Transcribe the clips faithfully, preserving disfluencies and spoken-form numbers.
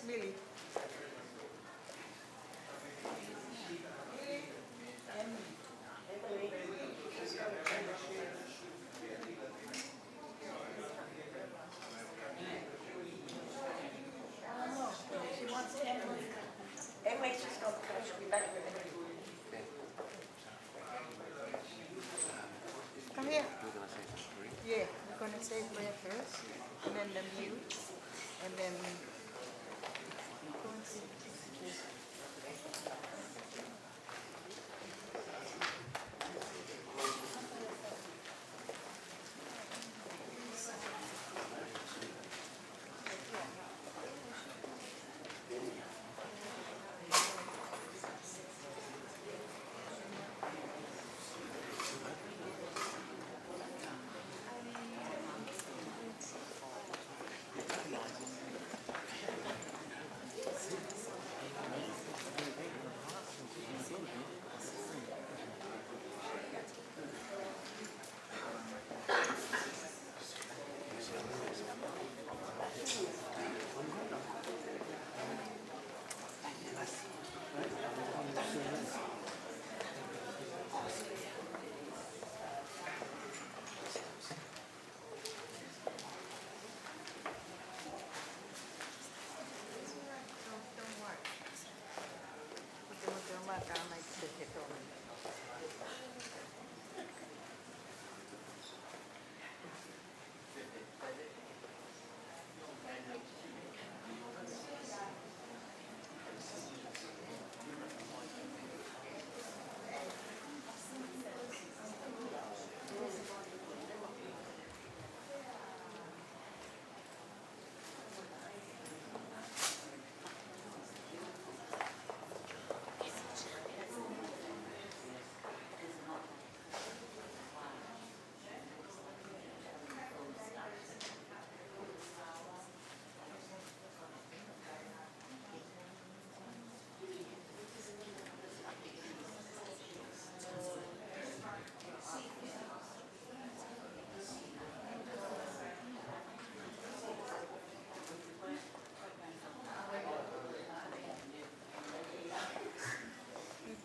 Millie. Millie and Emily. She wants Emily. Emily's just gonna come. She'll be back in a minute. Come here. We're gonna say some prayer. Yeah, we're gonna say prayer first, and then the mute, and then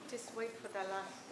Just wait for the last.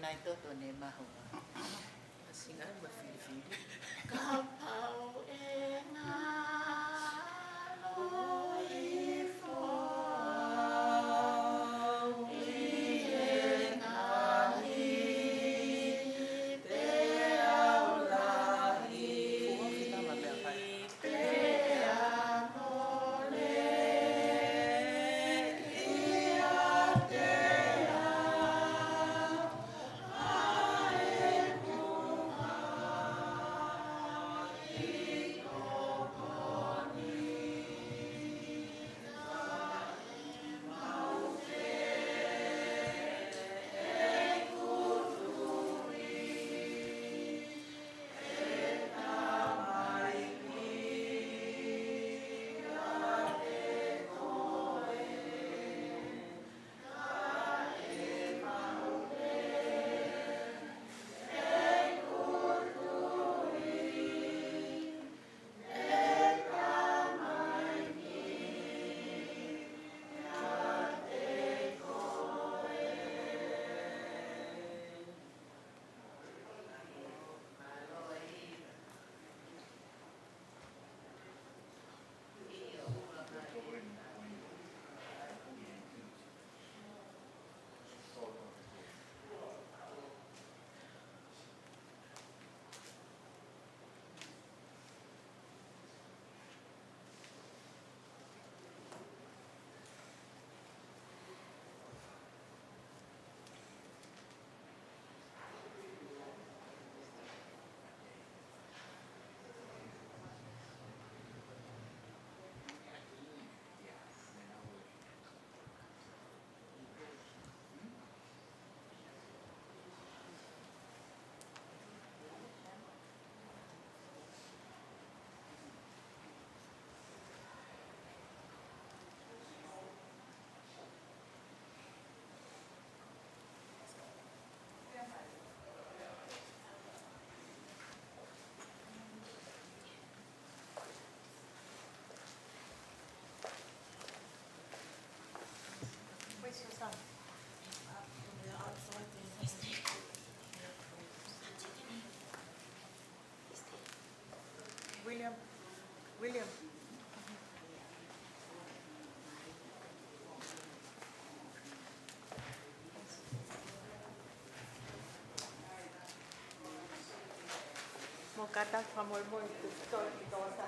Naʻe toto ne mahu. Singa ma filifili. Kapau ʻe ngalo ifo au ʻi he ngaahi peau lahi, pea mole ʻiate au William. William. Mo kata fakamolemole ki he tō ki tō sa.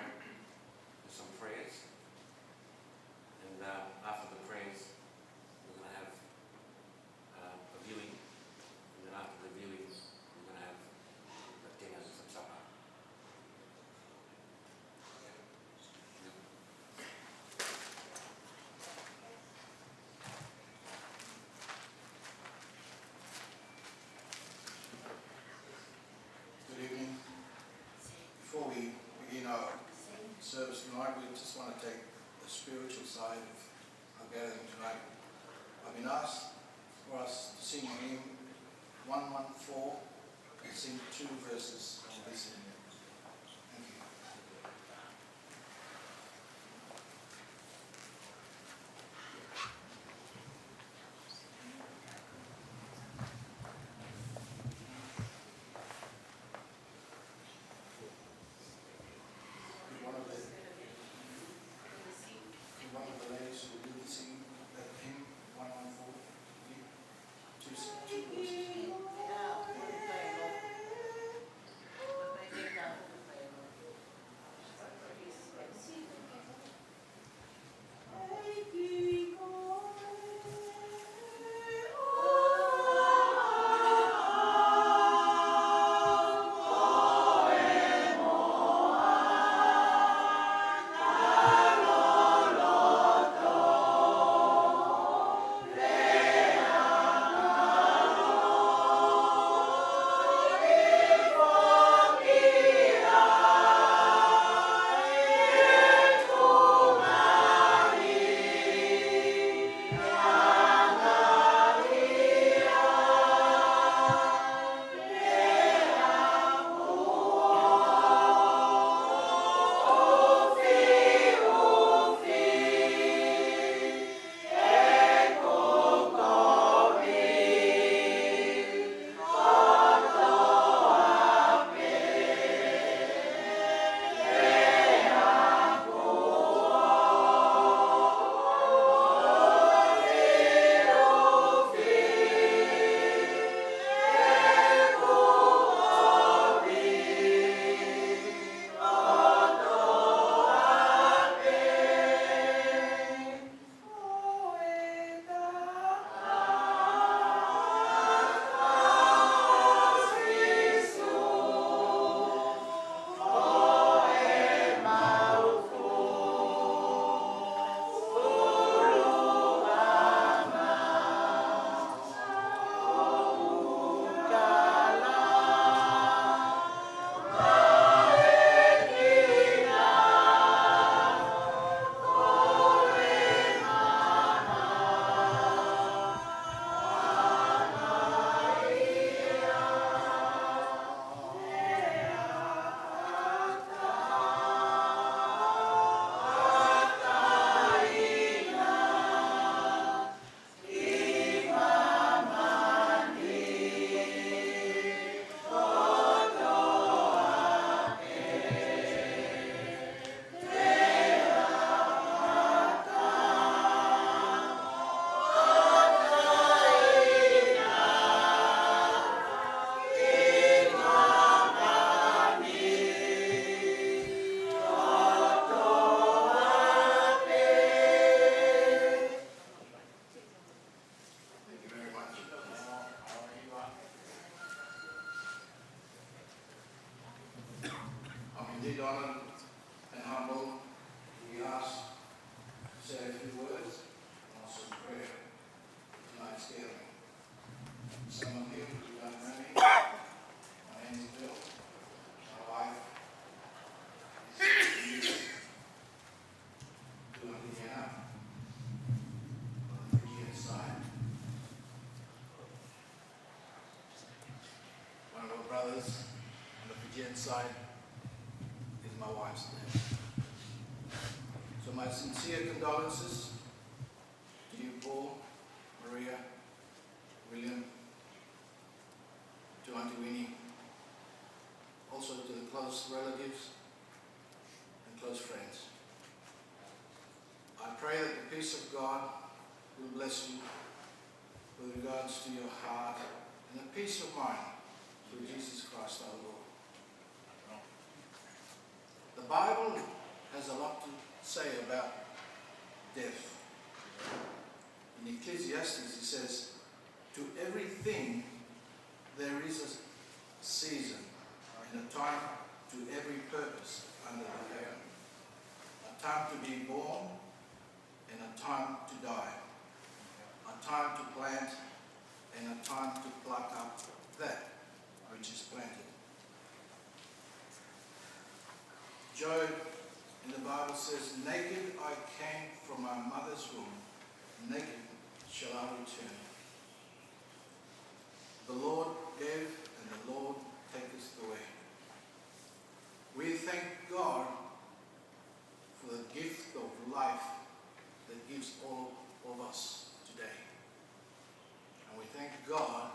with some prayers. And, uh, after the prayers, we're gonna have, uh, a viewing. And then after the viewing, we're gonna have a dinner and some supper. Good evening. Before we begin our service tonight, we just want to take the spiritual side of our gathering tonight. I've been asked for us to sing hymn one one four and sing two verses of this hymn. Thank you. One of the, one of the ladies who will be singing that hymn, one one four, two, two verses. Thank you very much. I'm indeed honored and humbled to be asked to say a few words and also pray for tonight's gathering. Some of you who don't know me, my name is Bill. My wife is Denise. Tuʻanepō, on the Fijian side. One of our brothers on the Fijian side is my wife's dad. So my sincere condolences to you, Paul, Maria, William, to Auntie Winnie, also to the close relatives and close friends. I pray that the peace of God will bless you with regards to your heart and the peace of mind through Jesus Christ our Lord. The The Bible has a lot to say about death. In Ecclesiastes, it says, "To everything there is a season, and a time to every purpose under the heaven. A time to be born, and a time to die. A time to plant, and a time to pluck up that which is planted." Job in the Bible says, "Naked I came from my mother's womb, naked shall I return. The Lord gave, and the Lord taketh away." We thank God for the gift of life that gives all of us today. And we thank God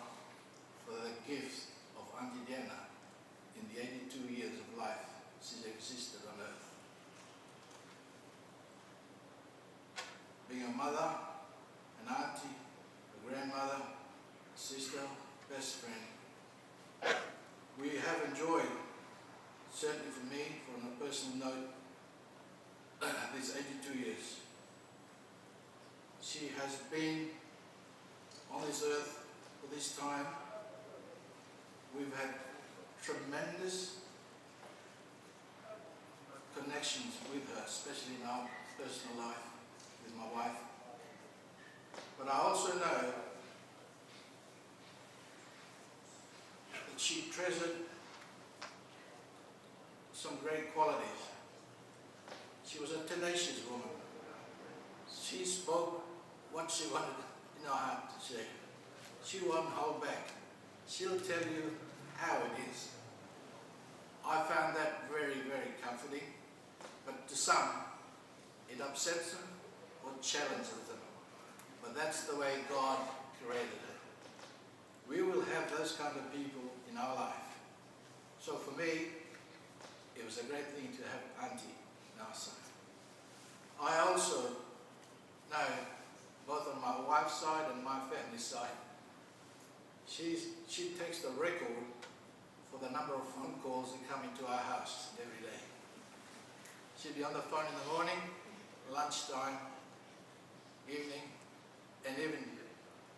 for the gift of Auntie Diana in the eighty-two years of life she's existed on earth. Being a mother, an auntie, a grandmother, a sister, best friend, we have enjoyed, certainly for me, on a personal note, these eighty-two years. She has been on this earth for this time. We've had tremendous connections with her, especially in our personal life with my wife. But I also know that she treasured some great qualities. She was a tenacious woman. She spoke what she wanted in her heart to say. She won't hold back. She'll tell you how it is. I found that very, very comforting, but to some, it upsets them or challenges them. But that's the way God created her. We will have those kind of people in our life. So for me, it was a great thing to have Auntie in our side. I also know, both on my wife's side and my family side, she's, she takes the record for the number of phone calls that come into our house every day. She'll be on the phone in the morning, lunchtime, evening, and even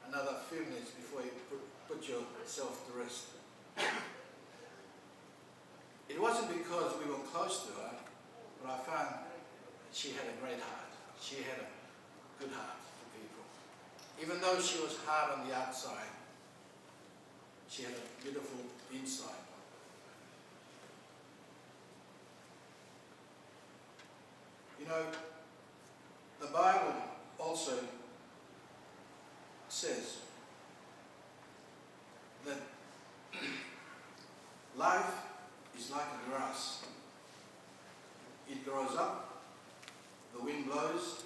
another few minutes before you put, put yourself to rest. It wasn't because we were close to her, but I found she had a great heart. She had a good heart for people. Even though she was hard on the outside, she had a beautiful inside. You know, the Bible also says that life is like a grass. It grows up, the wind blows,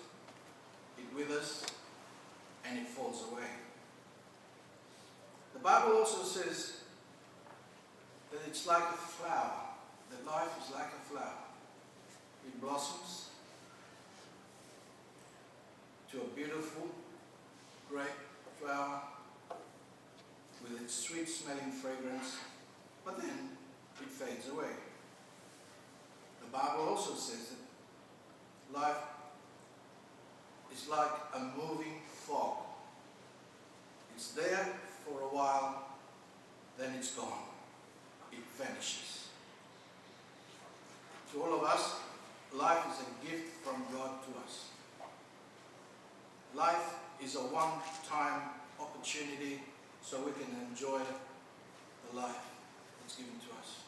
it withers, and it falls away. The Bible also says that it's like a flower, that life is like a flower. It blossoms to a beautiful, great flower with its sweet smelling fragrance, but then it fades away. The Bible also says that life is like a moving fog. It's there for a while, then it's gone. It vanishes. To all of us, life is a gift from God to us. Life is a one-time opportunity so we can enjoy the life that's given to us.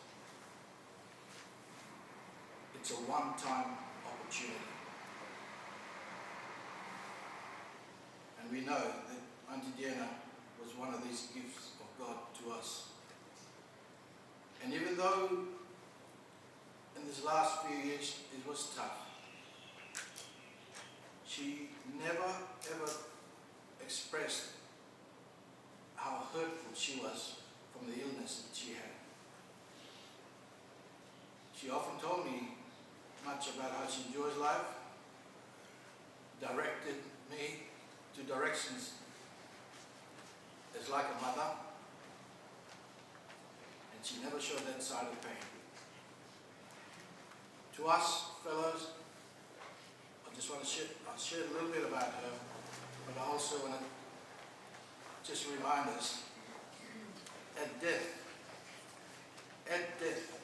It's a one-time opportunity. And we know that Auntie Diana was one of these gifts of God to us. And even though in these last few years it was tough, she never ever expressed how hurtful she was from the illness that she had. She often told me much about how she enjoys life, directed me to directions as like a mother, and she never showed that side of pain. To us, fellows, I just want to share, I'll share a little bit about her, but I also want to just remind us, at death, at death,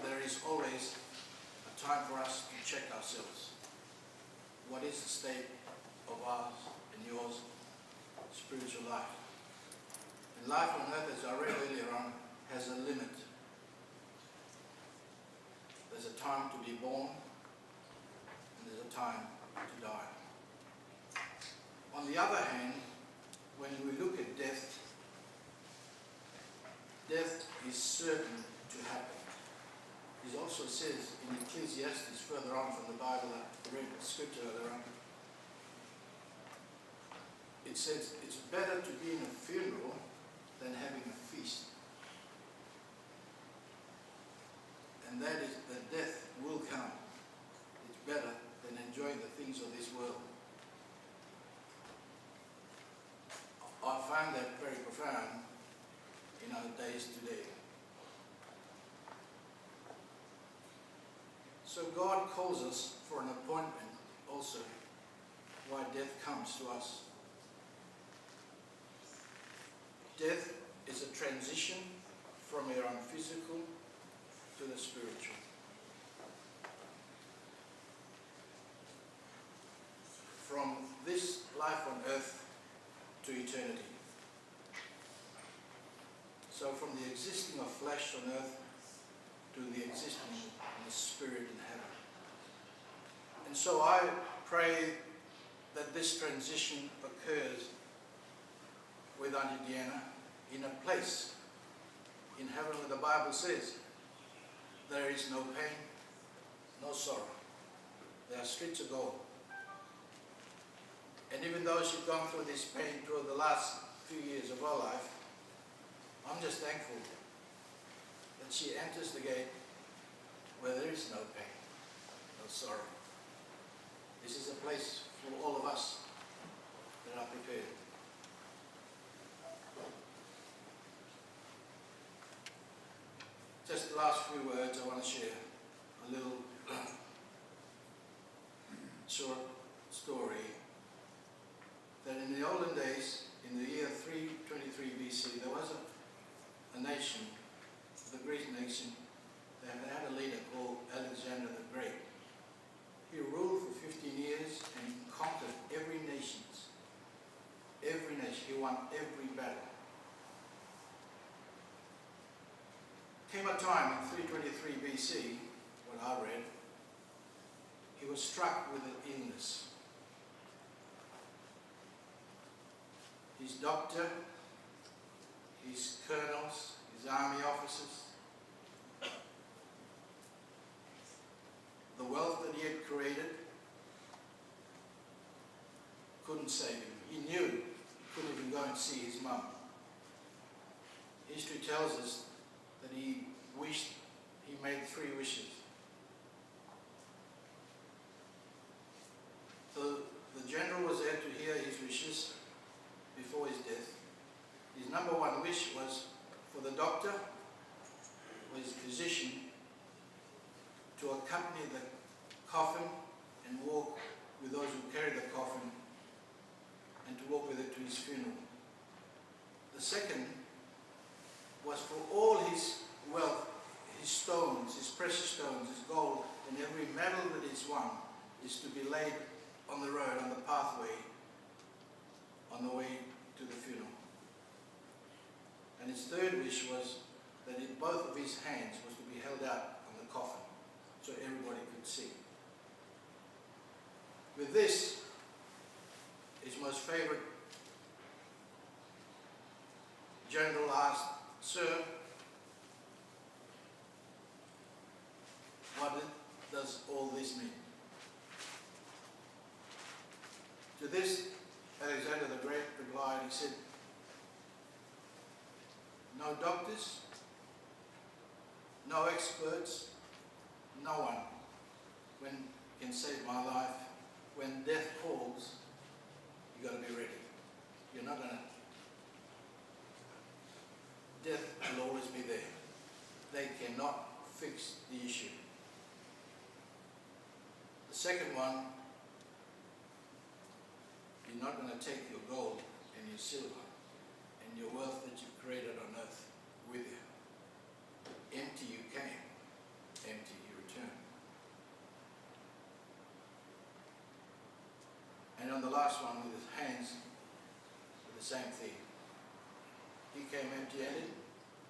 there is always a time for us to check ourselves. What is the state of ours and yours spiritual life? And life on earth, as I read earlier on, has a limit. There's a time to be born, and there's a time to die. On the other hand, when we look at death, death is certain to happen. It also says in Ecclesiastes, further on from the Bible, I read the scripture earlier on, it says, "It's better to be in a funeral than having a feast." And that is that death will come. It's better than enjoying the things of this world. I find that very profound in our days today. So God calls us for an appointment also, why death comes to us. Death is a transition from our physical to the spiritual. From this life on earth to eternity. So from the existing of flesh on earth to the existing in the spirit in heaven. And so I pray that this transition occurs with Aunty Deanna in a place in heaven where the Bible says there is no pain, no sorrow. There are streets of gold. And even though she's gone through this pain through the last few years of her life, I'm just thankful that she enters the gate where there is no pain, no sorrow. This is a place for all of us that are prepared. Just the last few words I want to share, a little short story, that in the olden days, in the year three twenty-three B C, there was a, a nation, the Greek nation, that had a leader called Alexander the Great. He ruled for fifteen years and conquered every nation. Every nation. He won every battle. Came a time in three twenty-three B C, what I read, he was struck with an illness. His doctor, his colonels, his army officers, the wealth that he had created couldn't save him. He knew he couldn't even go and see his mum. History tells us that he wished, he made three wishes. So the general was there to hear his wishes before his death. His number one wish was for the doctor or his physician to accompany the coffin and walk with those who carry the coffin and to walk with it to his funeral. The second was for all his wealth, his stones, his precious stones, his gold, and every medal that he's won is to be laid on the road, on the pathway, on the way to the funeral. And his third wish was that it, both of his hands was to be held out on the coffin so everybody could see. With this, his most favorite general asked, "Sir, what does all this mean?" To this, Alexander the Great replied, he said, "No doctors, no experts, no one when can save my life. When death calls, you gotta be ready. You're not gonna, death will always be there. They cannot fix the issue." Second one, you're not gonna take your gold and your silver and your wealth that you've created on earth with you. Empty you came, empty you return. And on the last one, with his hands, with the same thing. He came empty-handed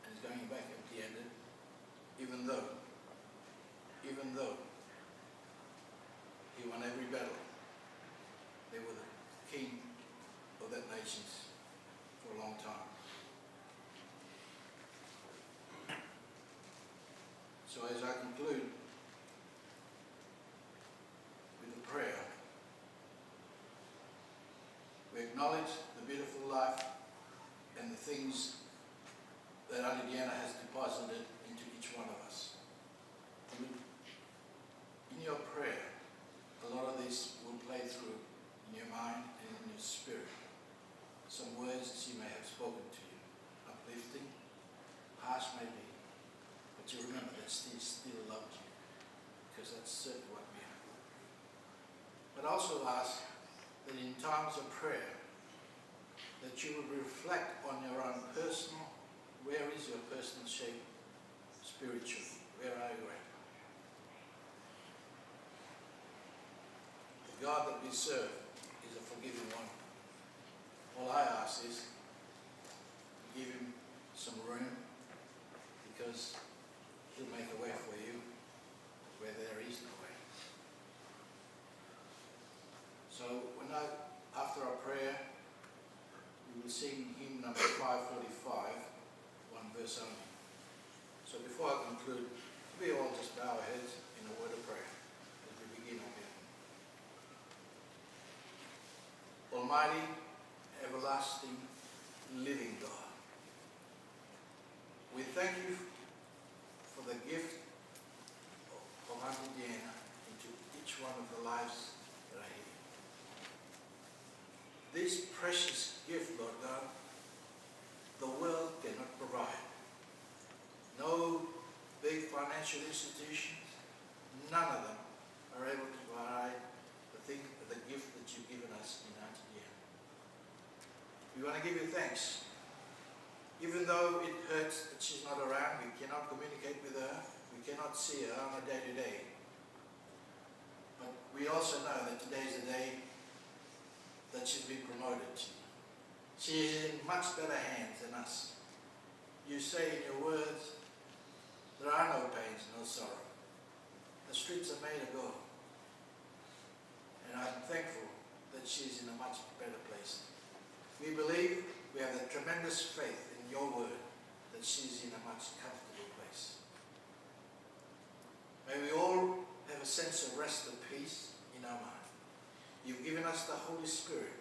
and he's going back empty-handed, even though, even though he won every battle. They were the king of that nations for a long time. So as I conclude with a prayer, we acknowledge the beautiful life and the things that Aunty Deanna has deposited into each one of us. In your prayer, a lot of this will play through in your mind and in your spirit. Some words that she may have spoken to you, uplifting, harsh maybe, but you remember that she still loved you, because that's certainly what we are. But also ask that in times of prayer, that you would reflect on your own personal, where is your personal shape spiritually? Where are you at? The God that we serve is a forgiving one. All I ask is, give him some room, because he'll make a way for you where there is no way. So when I, after our prayer, we will sing hymn number five forty-five, one verse only. So before I conclude, we all just bow our heads in a word of prayer as we begin our hymn. Almighty, everlasting, living God, we thank you for the gift of Aunty Deanna into each one of the lives that are here. This precious gift, Lord God, the world cannot provide. No big financial institutions, none of them are able to provide the thing, the gift that you've given us in Aunty Deanna. We want to give you thanks. Even though it hurts that she's not around, we cannot communicate with her, we cannot see her on a day-to-day. But we also know that today is the day that she's been promoted. She is in much better hands than us. You say in your words, "There are no pains, no sorrow. The streets are made of gold." And I'm thankful that she's in a much better place. We believe, we have a tremendous faith in your word, that she's in a much comfortable place. May we all have a sense of rest and peace in our mind. You've given us the Holy Spirit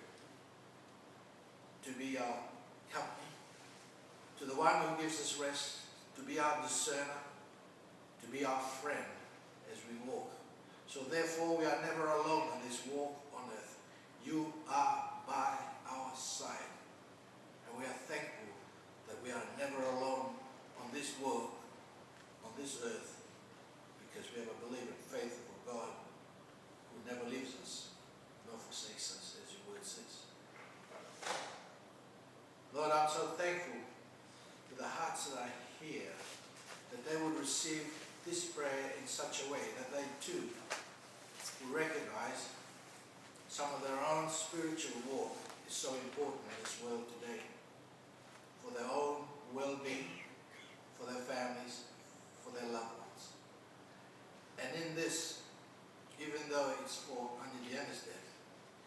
to be our company, to the one who gives us rest, to be our discerner, to be our friend as we walk. So therefore, we are never alone on this walk on earth. You are by our side. And we are thankful that we are never alone on this walk, on this earth, because we have a believing, faithful God who never leaves us nor forsakes us, as your word says. Lord, I'm so thankful for the hearts that are here, that they would receive this prayer in such a way that they too will recognize some of their own spiritual walk is so important in this world today, for their own well-being, for their families, for their loved ones. And in this, even though it's for Aunty Deanna's death,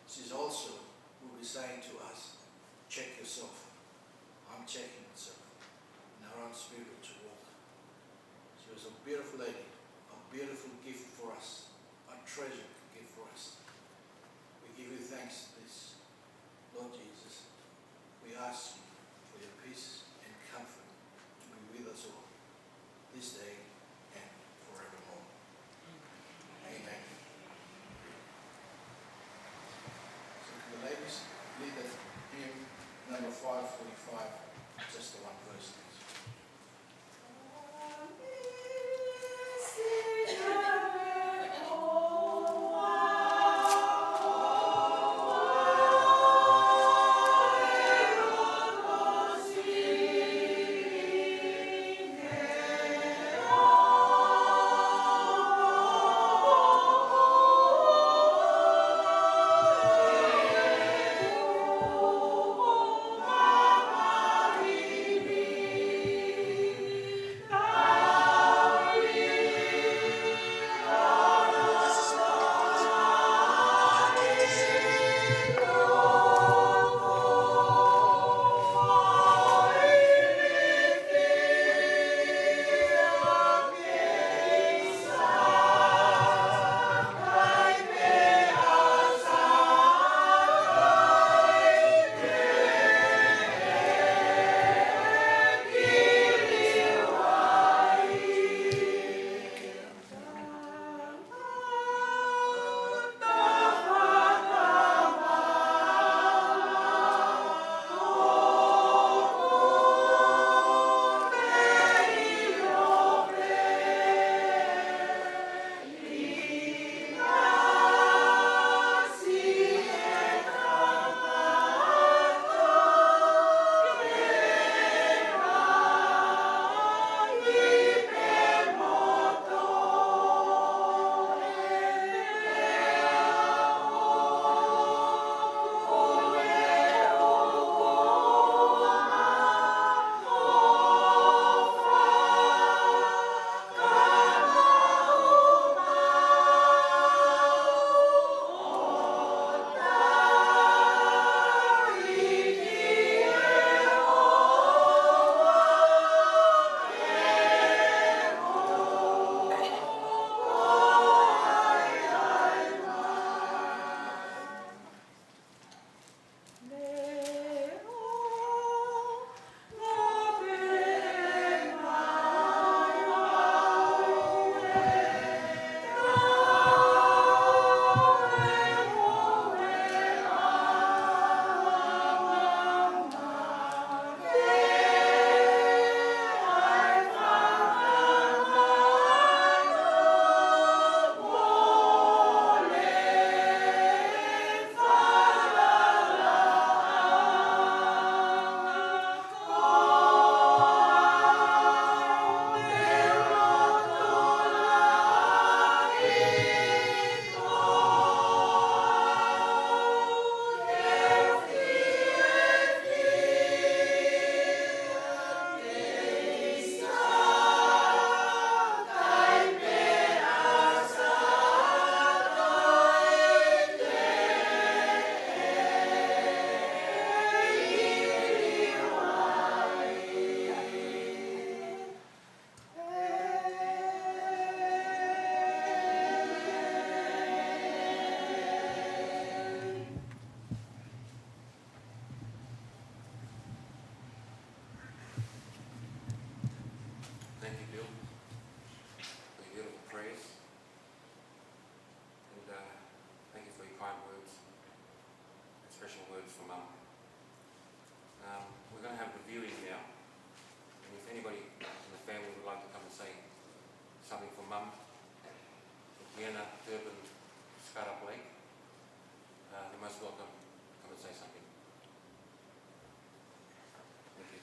she's also will be saying to us, "Check yourself." I'm checking myself in our own spiritual walk. She was a beautiful lady, a beautiful gift for us, a treasured gift for us. We give you thanks for this, Lord Jesus. We ask you for your peace and comfort to be with us all this day and forevermore. Amen. So could the ladies lead the hymn number five forty-five, just the one verse, please. Urban Scarab Lake. Uh, they most welcome. Come and say something. Thank you.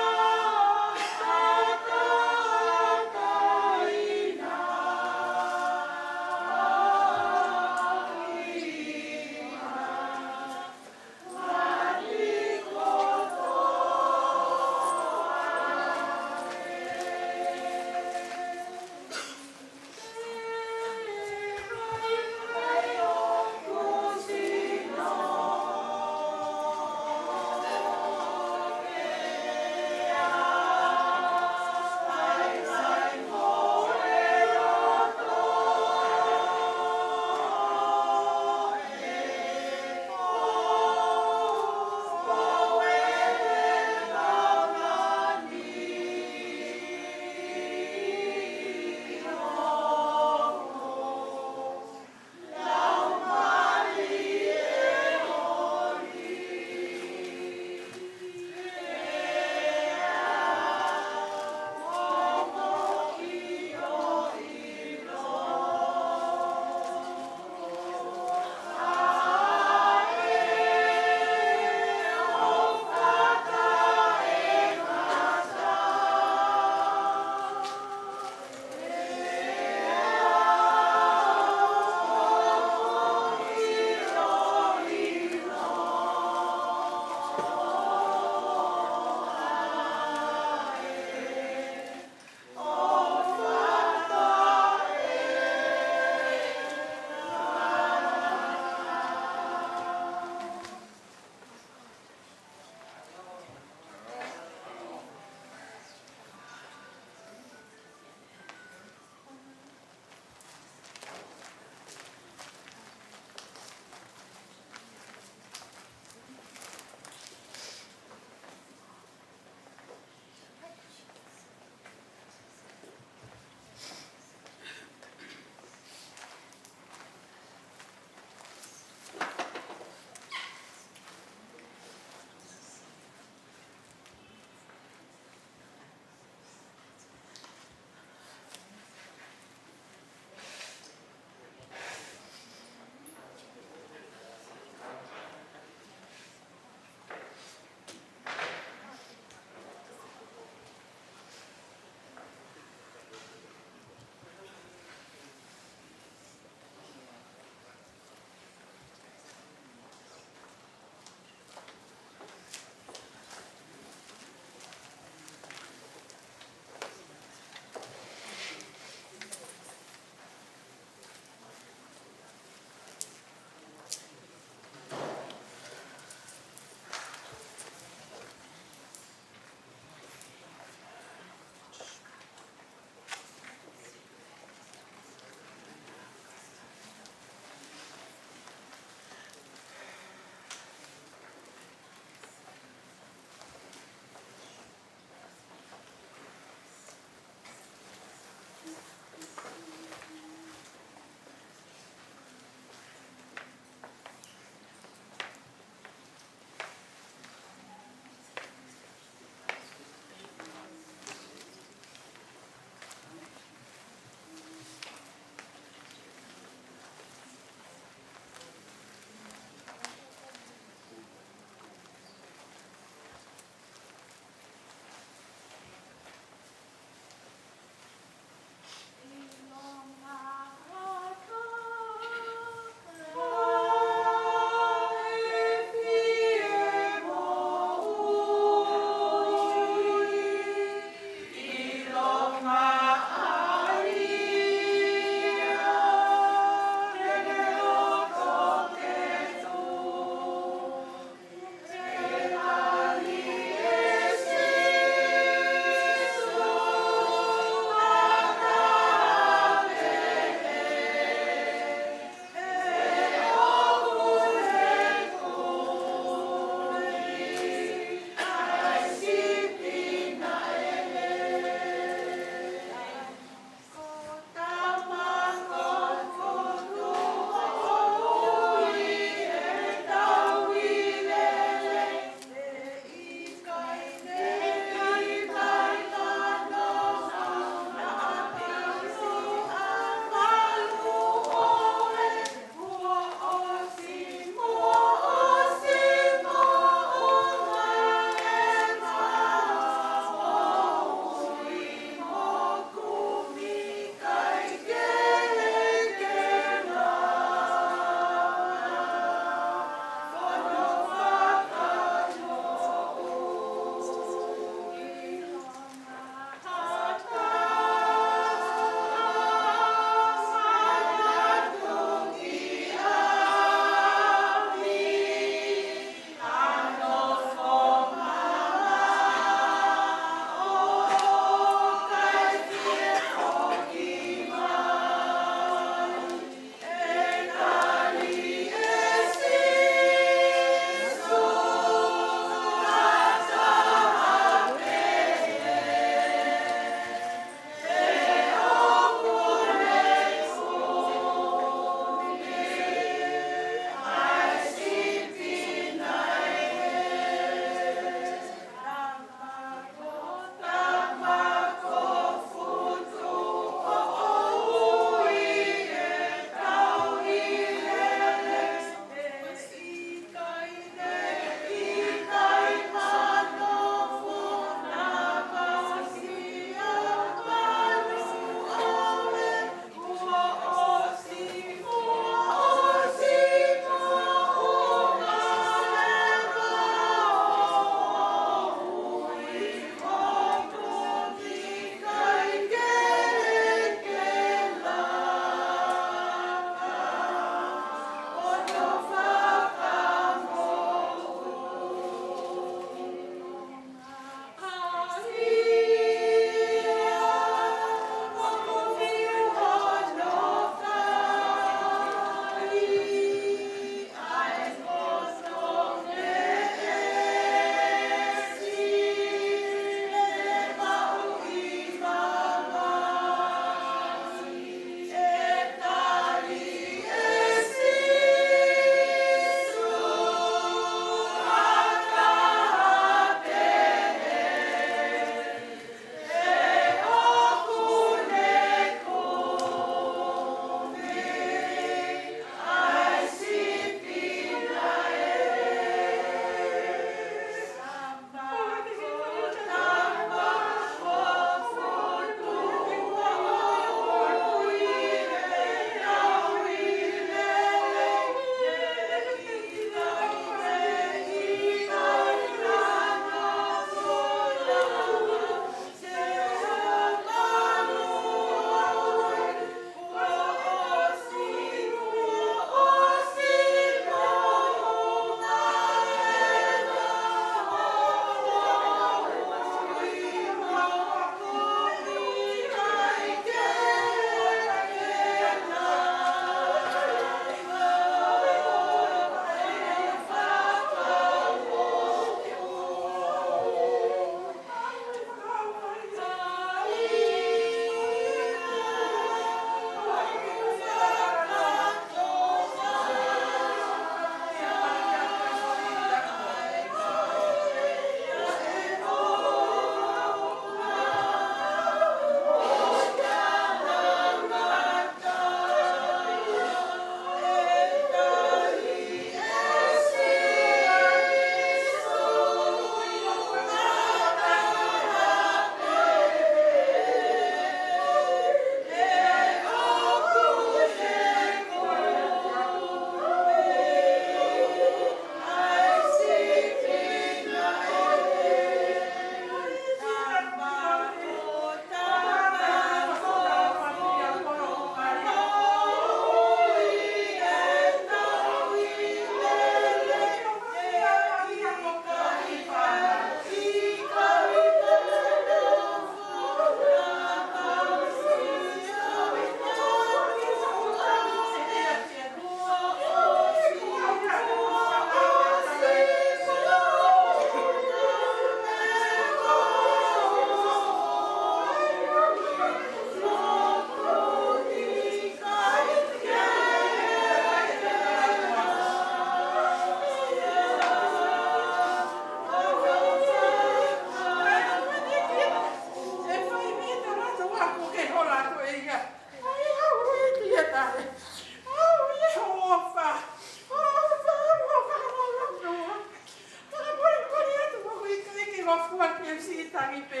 Paki e siʻi tangi pē.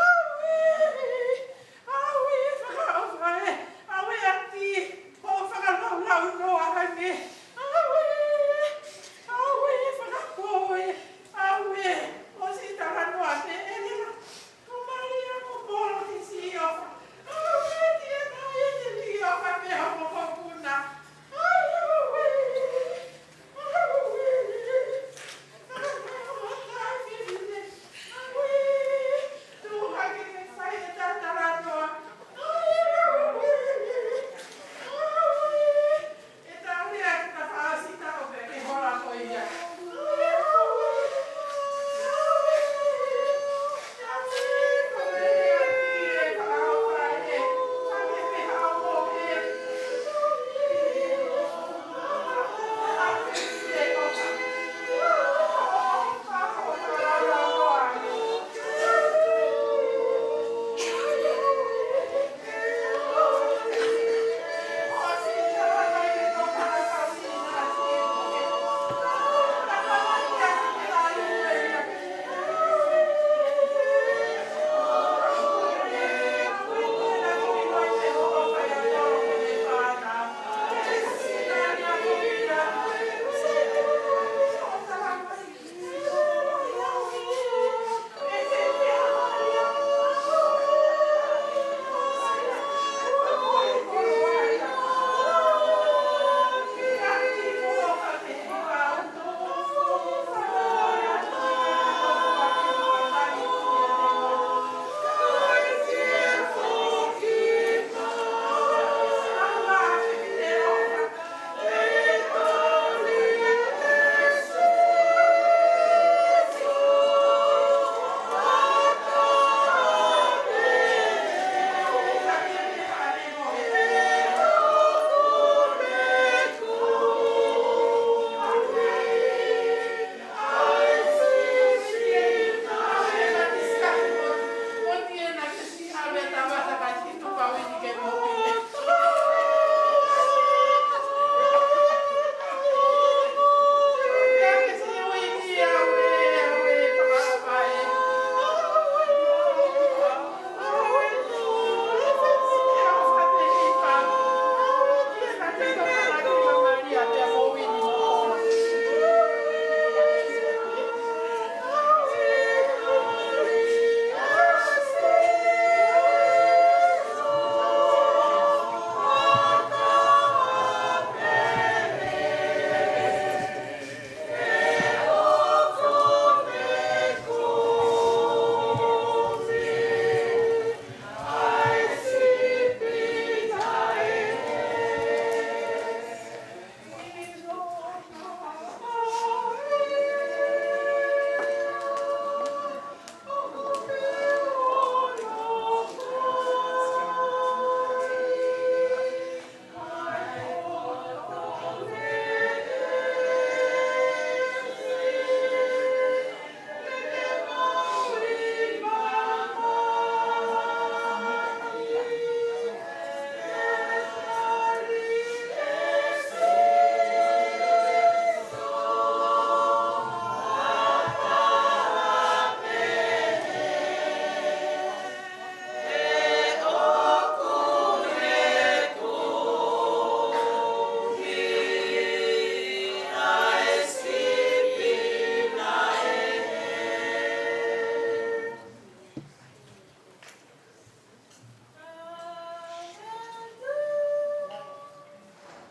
Auē, auē, fakaʻofa ē. Auē, ʻAti, ʻoku fakalaulau noa ange. Auē, auē, fakapō ē. Auē, ʻosi talanoa pē ʻElena. Ko Malia ko Polo ki Siʻofa. Auē, tia na e te Siʻofa pē homo ko puna. Auē.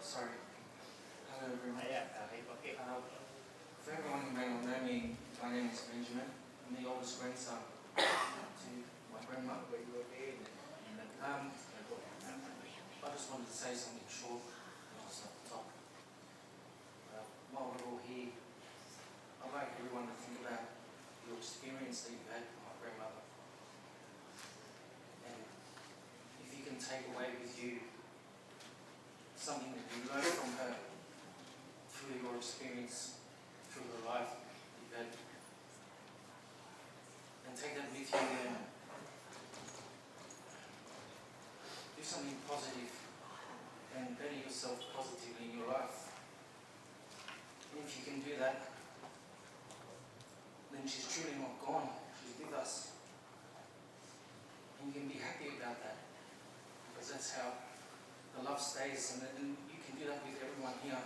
Sorry. Hello, everyone. Uh, for everyone who may not know me, my name is Benjamin. I'm the oldest grandson to my grandma. Um, I just wanted to say something short, and I'll stop the talk. Uh, while we're all here, I'd like everyone to think about your experience that you've had with my grandmother. And if you can take away with you something that you learned from her through your experience, through her life, you've had, and take that with you and do something positive and better yourself positively in your life. And if you can do that, then she's truly not gone. She's with us. And you can be happy about that, because that's how the love stays, and, and you can do that with everyone here.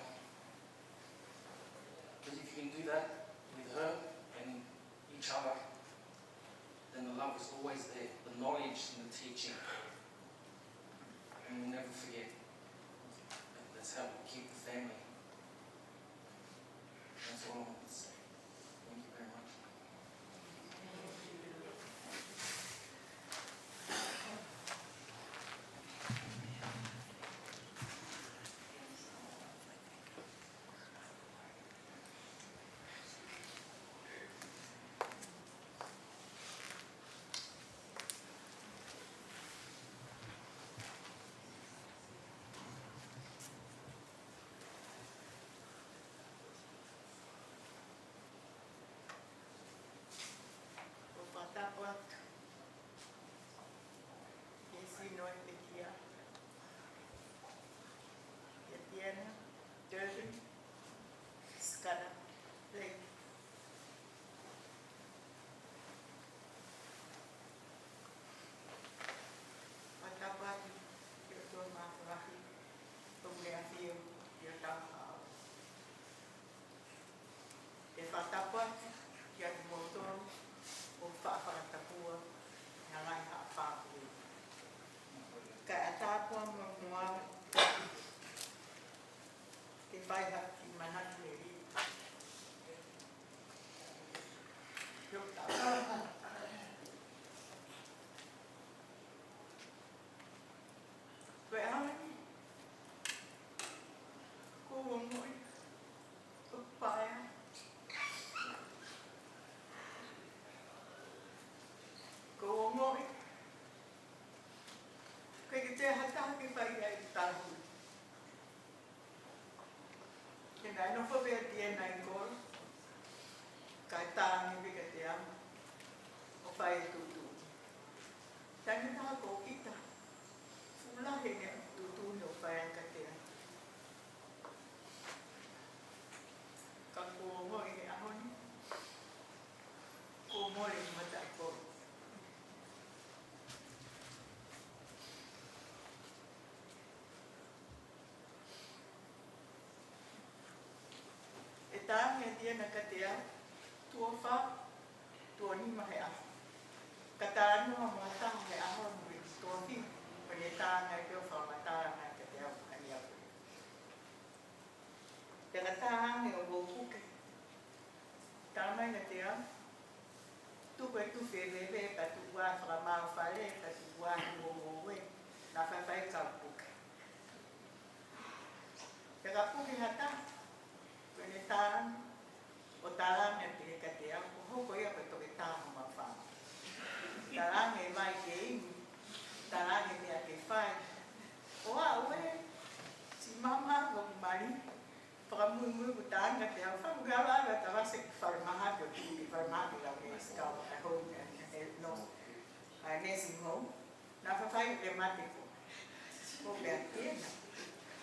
Because if you can do that with her and each other, then the love is always there, the knowledge and the teaching. And we'll never forget. That's how we keep the family. That's all I want to say. Thank you very much. ʻOku ou fakatapu atu ki he sino ʻo e pekia, kia Tiana, Durban, Skana, Blake. Fakatapu atu ki he ʻOtua Māfimafi, ʻoku ne ʻafio ʻi hotau ʻao. ʻE fakatapu atu kiate kimoutolu ʻoku faʻa fakatapua ʻi he ngaahi haʻa fāmili. Kae ʻatā pē muʻa muʻa ke fai ha kiʻi manatu lelei. Yo ta. Ko e ʻaho ni, ʻoku ou ongoʻi ʻoku paea. ʻOku ou ongoʻi ʻoku ʻikai ke toe ʻi ai ha taha ke fai ai e tauhi. He naʻe nofo pē ʻa Tiana ʻi kolo, kae tā ange pē kiate au ʻo fai e tuʻutuʻuni. Taimi ʻe taha ko kita, fuʻu lahi ʻene tuʻutuʻuni ʻo fai ange kiate au. Ka ʻoku ou ongoʻi he ʻaho ni, kuo mole e mataʻikolo. ʻE tā ange ʻa Tiana kiate au, tuʻo fā, tuʻo nima he ʻaho. Ka talanoa mo ha taha he ʻaho ni, tuʻo fitu, pea ne tā ange pē ʻo fakamatala ange kiate au, ʻa ia ko ē. Pea ka tā ange ʻoku ou puke. Talamai kiate au, tuku e tufe veve, pea tuku ā e fakamaau fale, pea tuku ā e tuʻunga ngoue, naʻa faifai ka u puke. Pea ka puke ha taha, ko ʻene tā ange, ʻo tā ange pē kiate au, ʻoku hoko ia ko e toketā homau fāmili. Tā ange e vai ke inu, tā ange e meʻa ke fai. ʻO aʻu ē, siʻi maama ʻoku mali, fakamuimui kuo tā ange kiate au, fakamuimui ala ala tavase ki falemahaki ʻo tuʻu ki falemahaki lau e sikau ʻa e home, ʻa e, ʻa e, no, ʻa e nursing home. Naʻa faifai ke mate ko. Ko pea kena.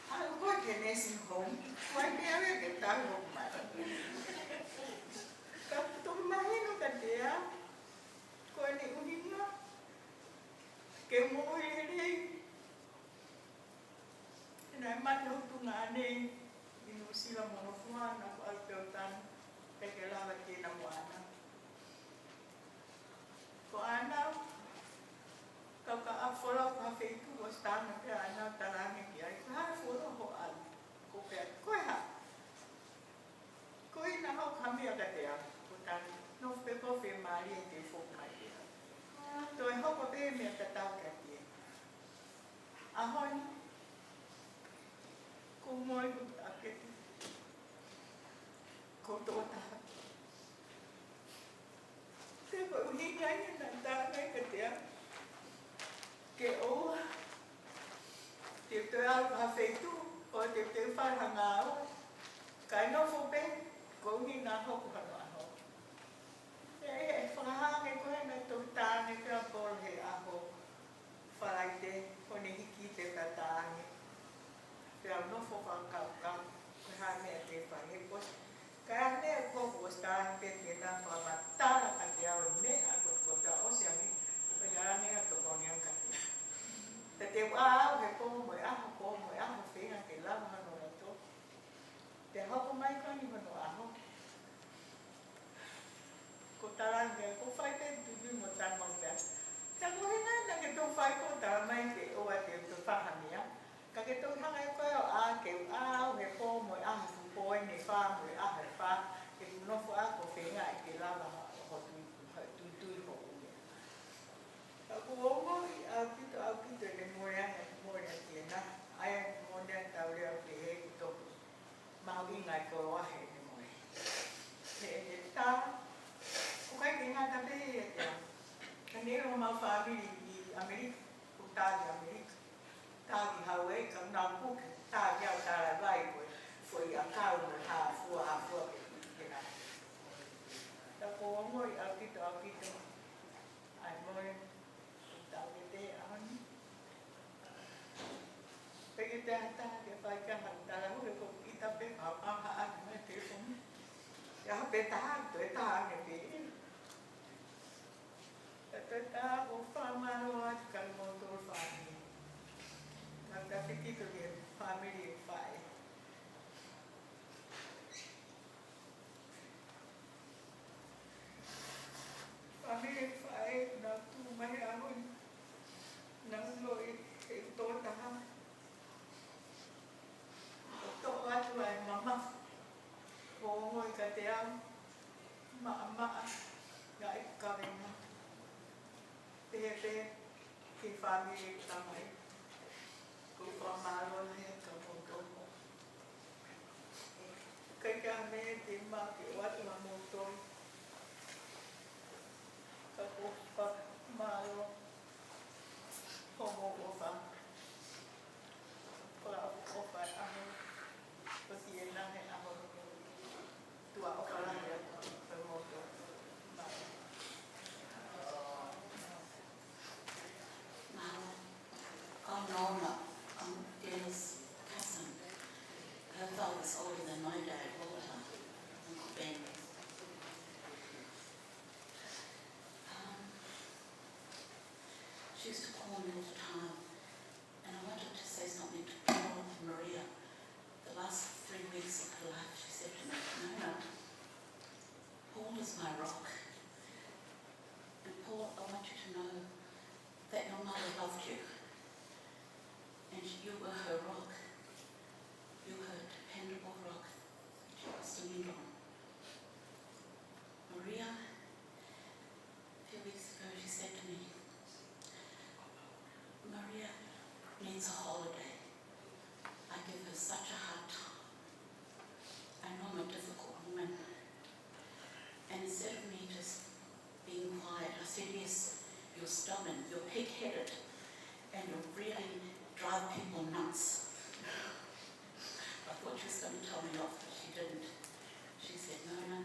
Haʻu koe ki he nursing home, ko e meʻa ia ke tau hoku mate. Ka toki mahino kiate au, ko ʻene ʻuhinga ke moʻui lelei. He naʻe mate hoku tuongaʻane ʻi Nuʻusila mo Nofua, naʻa ku ʻalu pē ʻo tanu, ʻikai ke lava ke na moana. Ko ʻanau, kau ka ʻalu folau ki ha feituʻu, ʻosi tā ange pē ʻanau, tala ange ki ai, ko e hā e fuoloa hoʻo ʻalu? Ko pea, ko e hā? Ko ʻene hoko ha meʻa kiate au, ko ʻene nofo pē ko e fiemālie ke foki mai ia. Toe hoko pē meʻa tatau kiate ia. ʻAho ni, ʻoku ou moʻui ʻoku ou taʻokete. ʻOku ou tokotaha. Pea ko e ʻuhinga ia naʻe tā ange kiate au ke ʻoua te u toe ʻalu ki ha feituʻu, ʻo te u toe fai ha ngāue, kae nofo pē, koeʻuhi naʻa hoko hano ʻaho. ʻE, ʻe fakahā ange ko ē naʻe toki tā ange pē ʻa Paul he ʻaho Falaite, ko ʻene hiki pē ka tā ange. Pea u nofo fakakaukau, ko e hā e meʻa te u fai he kuo ʻosi. Ka ʻi he meʻa ko ē kuo ʻosi tā ange pē ke na fakamatala kiate au e meʻa ko ē kuo Naʻe koloa heʻene moʻui. He, he tā, ʻoku ʻikai ke ngata pē ia te au. Ka ne ʻilo homau fāmili ʻi ʻAmelika, ʻoku tā ki ʻAmelika. Tā ki Hauaiʻi, ka nau puke, tā ki au tā lai vai ko e, foʻi ʻakau mo e hā fua, hā fua pē ki he nā. Tā ko ongo ʻi ʻaupito, ʻaupito. ʻAi mo e, tā ke te ʻaho ni. Peke te ata ke fai ka hau tala hu he ko ita pe ka aha atu mai te ko. Ia pe taha, toe taha ke te. Ka toe taha ko fakamālō atu ka mo tō fāmili. Ka ta fiki to ke fāmili faʻē. Fāmili faʻē naʻa ku tuʻu mai he ʻaho ni. Naʻa ku ʻilo ʻe he tō taha. ʻO toʻo atu ai mamafa. Ko ongo ʻi ka te au. Maʻamaʻa. Ngaahi kavenga. Pehē pē ki he fāmili ʻo e tamai. ʻOku ou fakamālō lahi atu kia kimoutolu. ʻIkai ke ʻi ai ha meʻa te u maʻu ke ʻoatu maʻamoutolu. Ka ʻoku ou fakamālō hoʻomou ʻofa. Ko e ʻofa ʻa e ʻaho. Ko siʻena he ʻaho. Tuʻa ʻofa lahi atu kia kimoutolu. Mālō. Mālō. Oh, Norma, um, Dennis' cousin. Her father's older than my dad, Walter, Uncle Ben. Um, she used to call me all the time, and I wanted to say something to poor Maria. The last three weeks of her life, she said to me, "Nona, Paul is my rock. And Paul, I want you to know that your mother loved you. And you were her rock. You were her dependable rock that she could lean on." Maria, a few weeks ago, she said to me, "Maria needs a holiday. I give her such a hard time. I know I'm a difficult woman." And instead of me just being quiet, I said, "Yes, you're stubborn, you're pig-headed, and you're really drive people nuts." I thought she was gonna tell me off, but she didn't. She said, "Nona,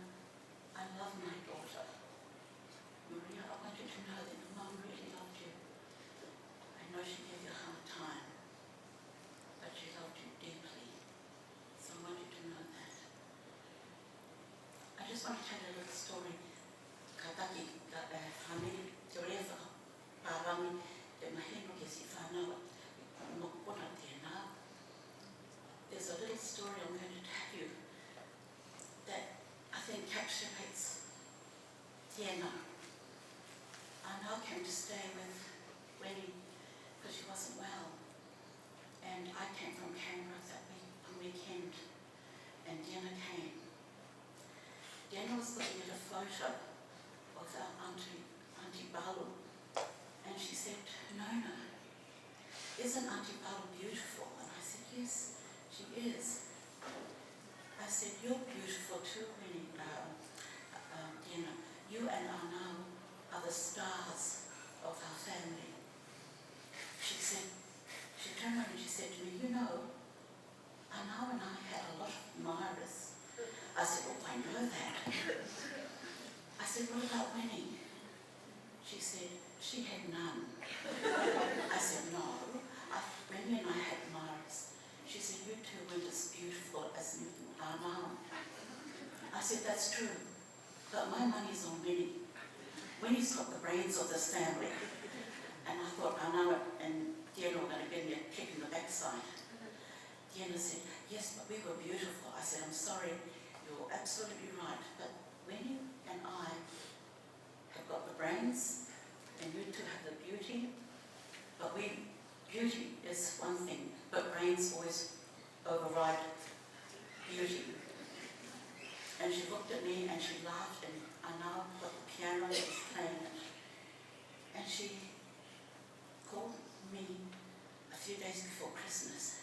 I love my daughter. Maria, I want you to know that your mum really loved you. I know she gave you a hard time, but she loved you deeply. So I want you to know that." I just want to tell you a little story. Kātaki, ka, eh, fāmili, teoria fakapālangi, te mahino ki he siʻi fānau, mokopuna Tiena. There's a little story I'm going to tell you that I think encapsulates Tiena. Arnau came to stay with Winnie because she wasn't well. And I came from Canberra that week, on weekend, and Tiena came. Tiena was looking at a photo of our auntie, Auntie Balu, and she said, "Nona, isn't Auntie Balu beautiful?" And I said, "Yes, she is." I said, "You're beautiful too, Winnie, um, um, Tiena. You and Arnau are the stars of our family." She said, she turned around and she said to me, "You know, Arnau and I had a lot of admirers." I said, "Oh, I know that." I said, "What about Winnie?" She said, "She had none." I said, "No, I, Winnie and I had admirers." She said, "You two weren't as beautiful as me and Arnau." I said, "That's true. But my money's on Winnie. Winnie's got the brains of this family." And I thought, "Arnau and Tiena were gonna give me a kick in the backside." Tiena said, "Yes, but we were beautiful." I said, "I'm sorry, you're absolutely right. But Winnie and I have got the brains, and you two have the beauty. But we, beauty is one thing, but brains always override beauty." And she looked at me and she laughed, and Arnau got the piano and was playing it. And she called me a few days before Christmas.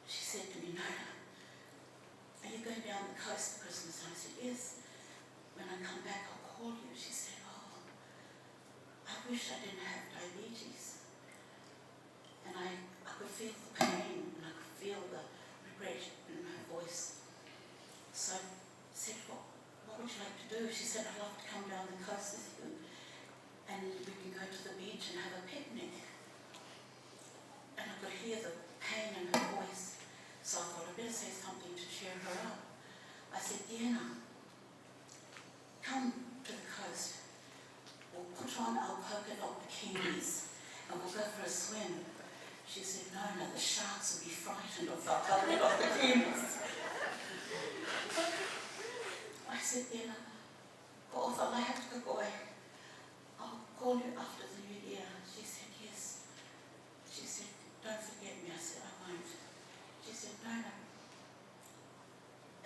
She said to me, "Nona, are you going down the coast for Christmas?" I said, "Yes. When I come back, I'll call you." She said, "Oh, I wish I didn't have diabetes." And I, I could feel the pain, and I could feel the regret in her voice. So I said, "What, what would you like to do?" She said, "I'd love to come down the coast with you, and we can go to the beach and have a picnic." And I could hear the pain in her voice, so I thought I'd better say something to cheer her up. I said, "Deanna, come to the coast. We'll put on our polka dot bikinis and we'll go for a swim." She said, "Nona, the sharks will be frightened of our polka dot bikinis." I said, "Deanna, ko ʻofa lahi atu kia koe. I'll call you after the new year." She said, "Yes." She said, "Don't forget me." I said, "I won't." She said, "Nona,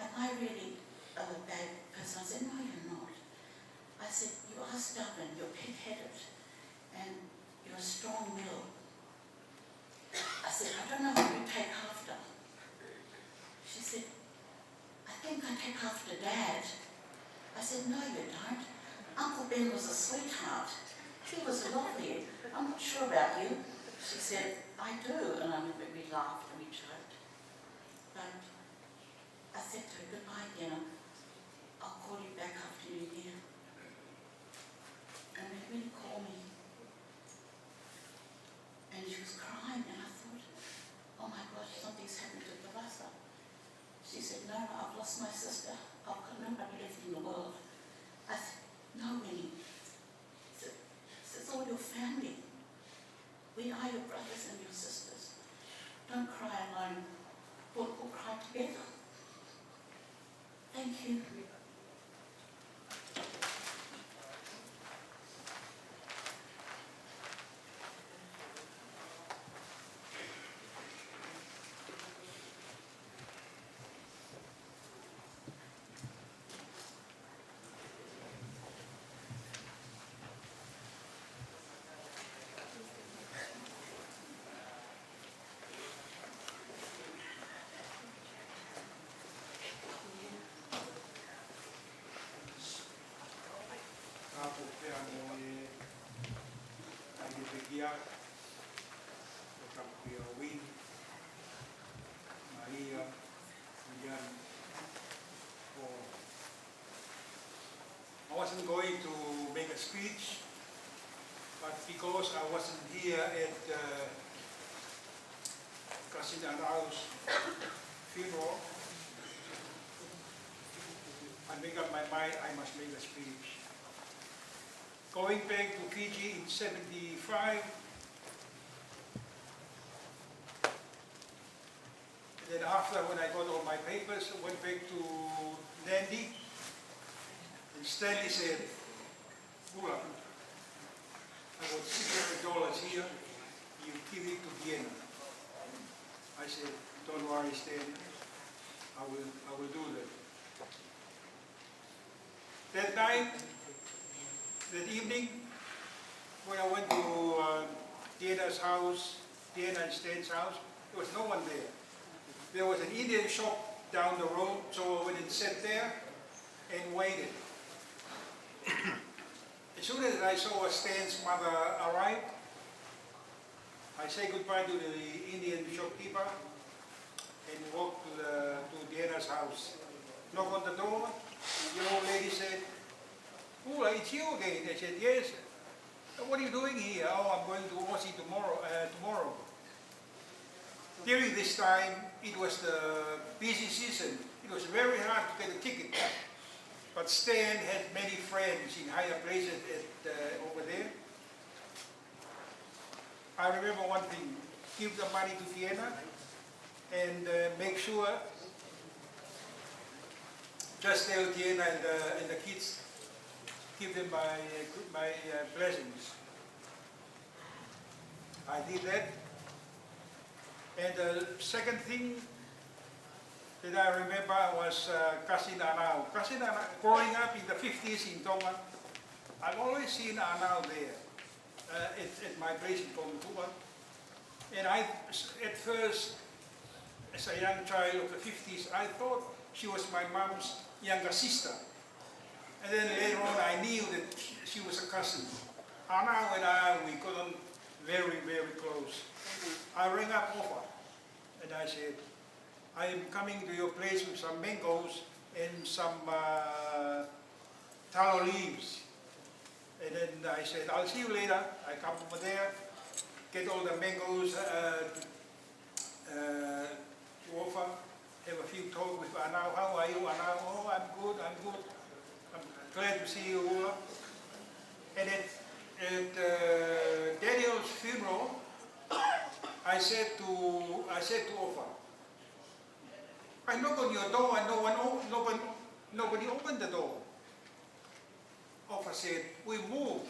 am I really a bad person?" I said, "No, you're not." I said, "You are stubborn, you're pig-headed, and you're strong-willed." I said, "I don't know who you take after." She said, "I think I take after Dad." I said, "No, you don't. Uncle Ben was a sweetheart. He was lovely. I'm not sure about you." She said, "I do." And I remember we laughed and we joked. But I said to her, "Goodbye, Deanna. I'll call you back after New Year." And they really called me. And she was crying, and I thought, "Oh my gosh, something's happened to Tavasa." She said, "No, no, I've lost my sister. I've got nobody left in the world." I said, "No, Winnie. It's, it's all your family. We are your brothers and your sisters. Don't cry alone. We'll all cry together." Thank you. Ka ko pea mo e ʻai ke pekia, ko Tapuia Win, Maria, Ian, ko I wasn't going to make a speech, but because I wasn't here at uh, Cousin Anao's funeral, I make up my mind I must make a speech. Going back to Fiji in seventy-five, and then after, when I got all my papers, I went back to Nadi, and Stanley said, "Bula, I got six hundred dollars here, you give it to Deanna." I said, "Don't worry, Stan, I will, I will do that." That night, that evening, when I went to uh, Deanna's house, Deanna and Stan's house, there was no one there. There was an Indian shop down the road, so I went and sat there and waited. As soon as I saw Stan's mother arrive, I say goodbye to the Indian shopkeeper and walk to the, to Deanna's house. Knock on the door, the old lady said, "Bula, it's you again." I said, "Yes." "What are you doing here?" "Oh, I'm going to Aussie tomorrow." Uh, tomorrow. During this time, it was the busy season. It was very hard to get a ticket. But Stan had many friends in higher places at, uh, over there. I remember one thing, give the money to Deanna and uh, make sure, just tell Deanna and, uh, and the kids, give them my, uh, my uh, blessings. I did that. And the second thing that I remember was uh, Cousin Anau. Cousin Anau, growing up in the fifties in Tonga, I've always seen Anau there uh, at, at my place in Pohutu'a. And I, at first, As a young child of the fifties, I thought she was my mom's younger sister. And then later on, I knew that she was a cousin. Anau and I, we got on very, very close. I rang up Ofa and I said, "I am coming to your place with some mangoes and some uh, talo leaves." And then I said, "I'll see you later." I come over there, get all the mangoes, uh, uh, to Ofa, have a few talk with Anau. "How are you, Anau?" "Oh, I'm good, I'm good. I'm glad to see you, Ula." And at, at uh, Daniel's funeral, I said to I said to Ofa, "I knock on your door and no one, o- no one, nobody opened the door." Ofa said, "We moved."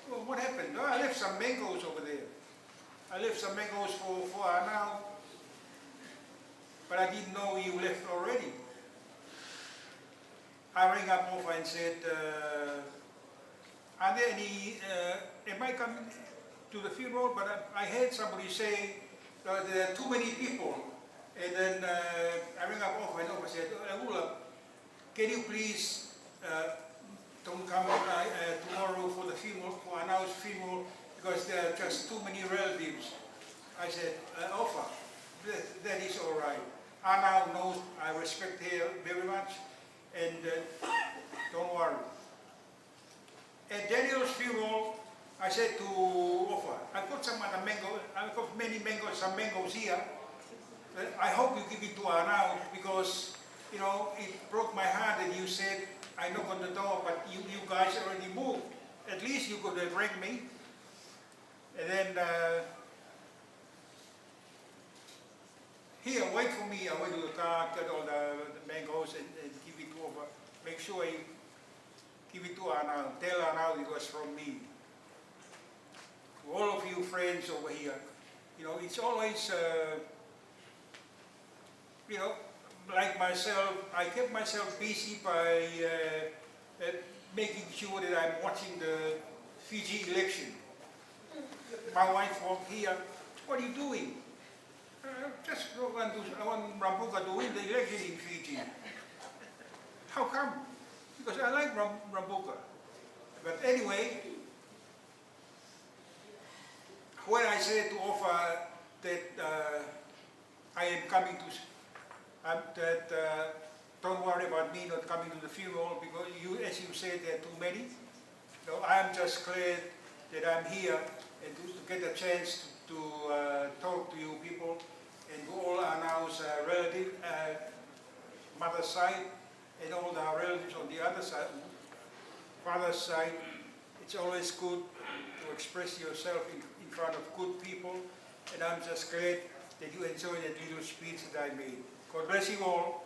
"Well, what happened?" "Oh, I left some mangoes over there. I left some mangoes for, for Anau, but I didn't know you left already." I rang up Ofa and said, uh, "Are there any, uh, am I coming to the funeral? But I, I heard somebody say that there are too many people." And then uh, I rang up Ofa and Ofa said, "Oh, Ula, can you please uh, don't come uh, uh, tomorrow for the funeral, for Anau's funeral, because there are just too many relatives?" I said, uh, "Ofa, that, that is all right. Anau knows I respect her very much, and uh, don't worry." At Daniel's funeral, I said to Ofa, "I've got some other mango, I've got many mangoes, some mangoes here. Uh, I hope you give it to Anau because, you know, it broke my heart that you said I knock on the door, but you, you guys already moved. At least you could have rang me." And then uh, "Here, wait for me. I went to the car, get all the, the mangoes and, and give it to Ofa. Make sure you give it to Anau. Tell Anau it was from me. To all of you friends over here, you know, it's always, uh, you know, like myself, I kept myself busy by uh, uh, making sure that I'm watching the Fiji election." My wife walked here. "What are you doing?" "Uh, just want to, I want Rabuka to win the election in Fiji." "How come?" "Because I like Ram- Rabuka." But anyway, when I said to Ofa that uh, I am coming to, um, that uh, don't worry about me not coming to the funeral because you, as you said, there are too many. No, I'm just glad that I'm here and to, to get a chance to, to uh, talk to you people and to all Anau's uh, relative, uh, mother's side, and all the relatives on the other side, father's side. It's always good to express yourself in, in front of good people, and I'm just glad that you enjoyed that little speech that I made. God bless you all.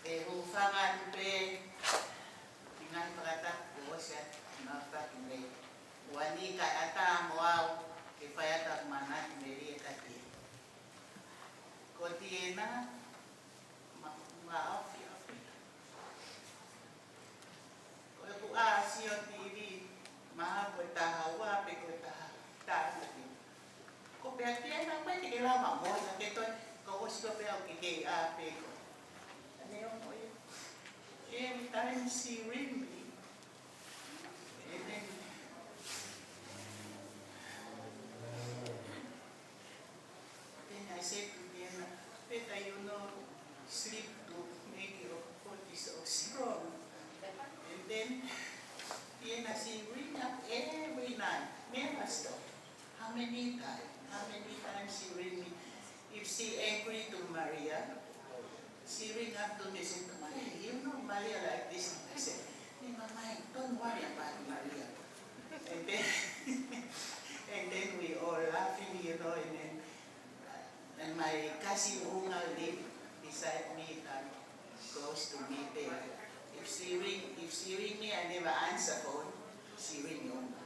ʻE hūfanga atu pē ki he ngaahi fakatapu kuo ʻosi atu, ngaahi fakatapu mei. Ua ni ka ata mo au, ke fai atu ʻa e manatu mei he taki. Ko Tiena, ma, ma ofi ofi. Ko ʻeku ʻā sio TV, mahalo ko e taha ua pe ko e taha taha. Ko pea Tiena mai te ke lava mo ia ke toe, ko ʻosi ko pea ke kei ʻā pē ko. Neongo ia. Every time she ring me, and then, then I said to Diana, "Better you know sleep to make your body so strong." And then Diana, she ring up every night, never stop. How many times? How many times she ring me? If she angry to Maria, she ring up to me, said, "Why, you know Maria like this." I said, "Never mind, don't worry about Maria." And then, and then we all laughing, you know, and then, uh, and my cousin Unga live beside me, uh, close to me there. If she ring, if she ring me, I never answer phone. She ring Unga.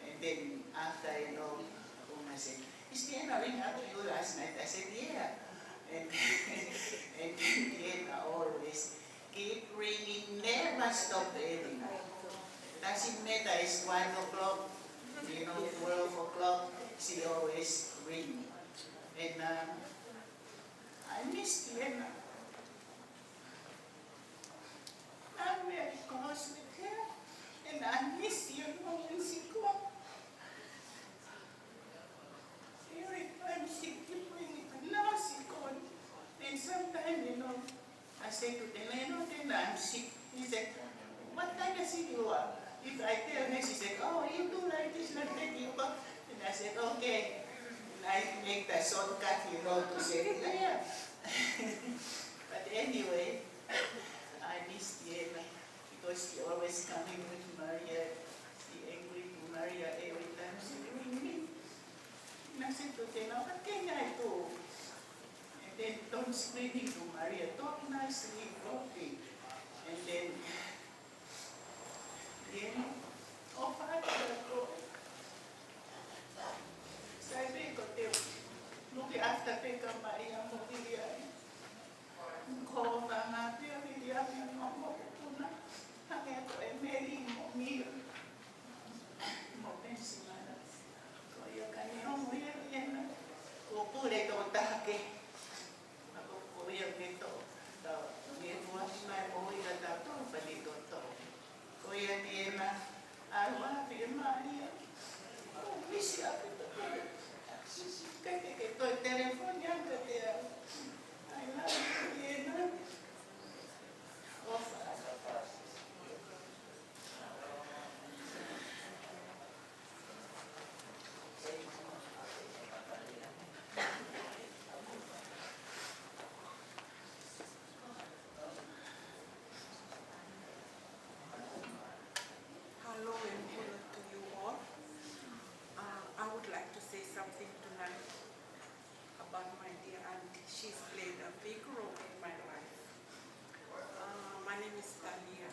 And then after, you know, Unga said, "Is Diana ring up to you last night?" I said, "Yeah." And, and then Diana always keep ringing, never stop ringing. Doesn't matter, it's one o'clock, you know, twelve o'clock, she always ring. And, um, I miss Diana. I'm very close with her, and I miss, you know, when she gone. Every time she keep ringing, but now she gone. And sometimes, you know, I say to them, "You know, then I'm sick." He said, "What kind of sick you are?" If I tell her, she said, "Oh, you do like this, like that, you go." And I said, "Okay." And I make the shortcut, you know, to say, "Yeah." But anyway, I miss Diana because she always coming with Maria. She angry to Maria every time she ring me. And I said to Diana, "What can I do?" And then don't screaming to Maria, talk nicely, talking. And then, then, ʻofa atu kia koe. Sai pē ko te u look after pē kia Maria mo Viliami. Ko e anga pē ʻa Viliami mo hoku mokopuna. Hangē ko ʻEmeli mo Mia mo Pensimana. Ko ia ka neongo ia Diana, ko e pule toko taha kehe. Ko ia ke tō, tau, nge kuasi mai mo ia ta tō, pali tō tō. Ko ia Diana, ʻalu ʻapi ʻe Maria. Ko misi ʻapi tō. Kai ke ke toe telefoni ange kiate au. I love you, Diana. ʻOfa. Hello and hello to you all. Uh, I would like to say something tonight about my dear auntie. She's played a big role in my life. Uh, my name is Talia,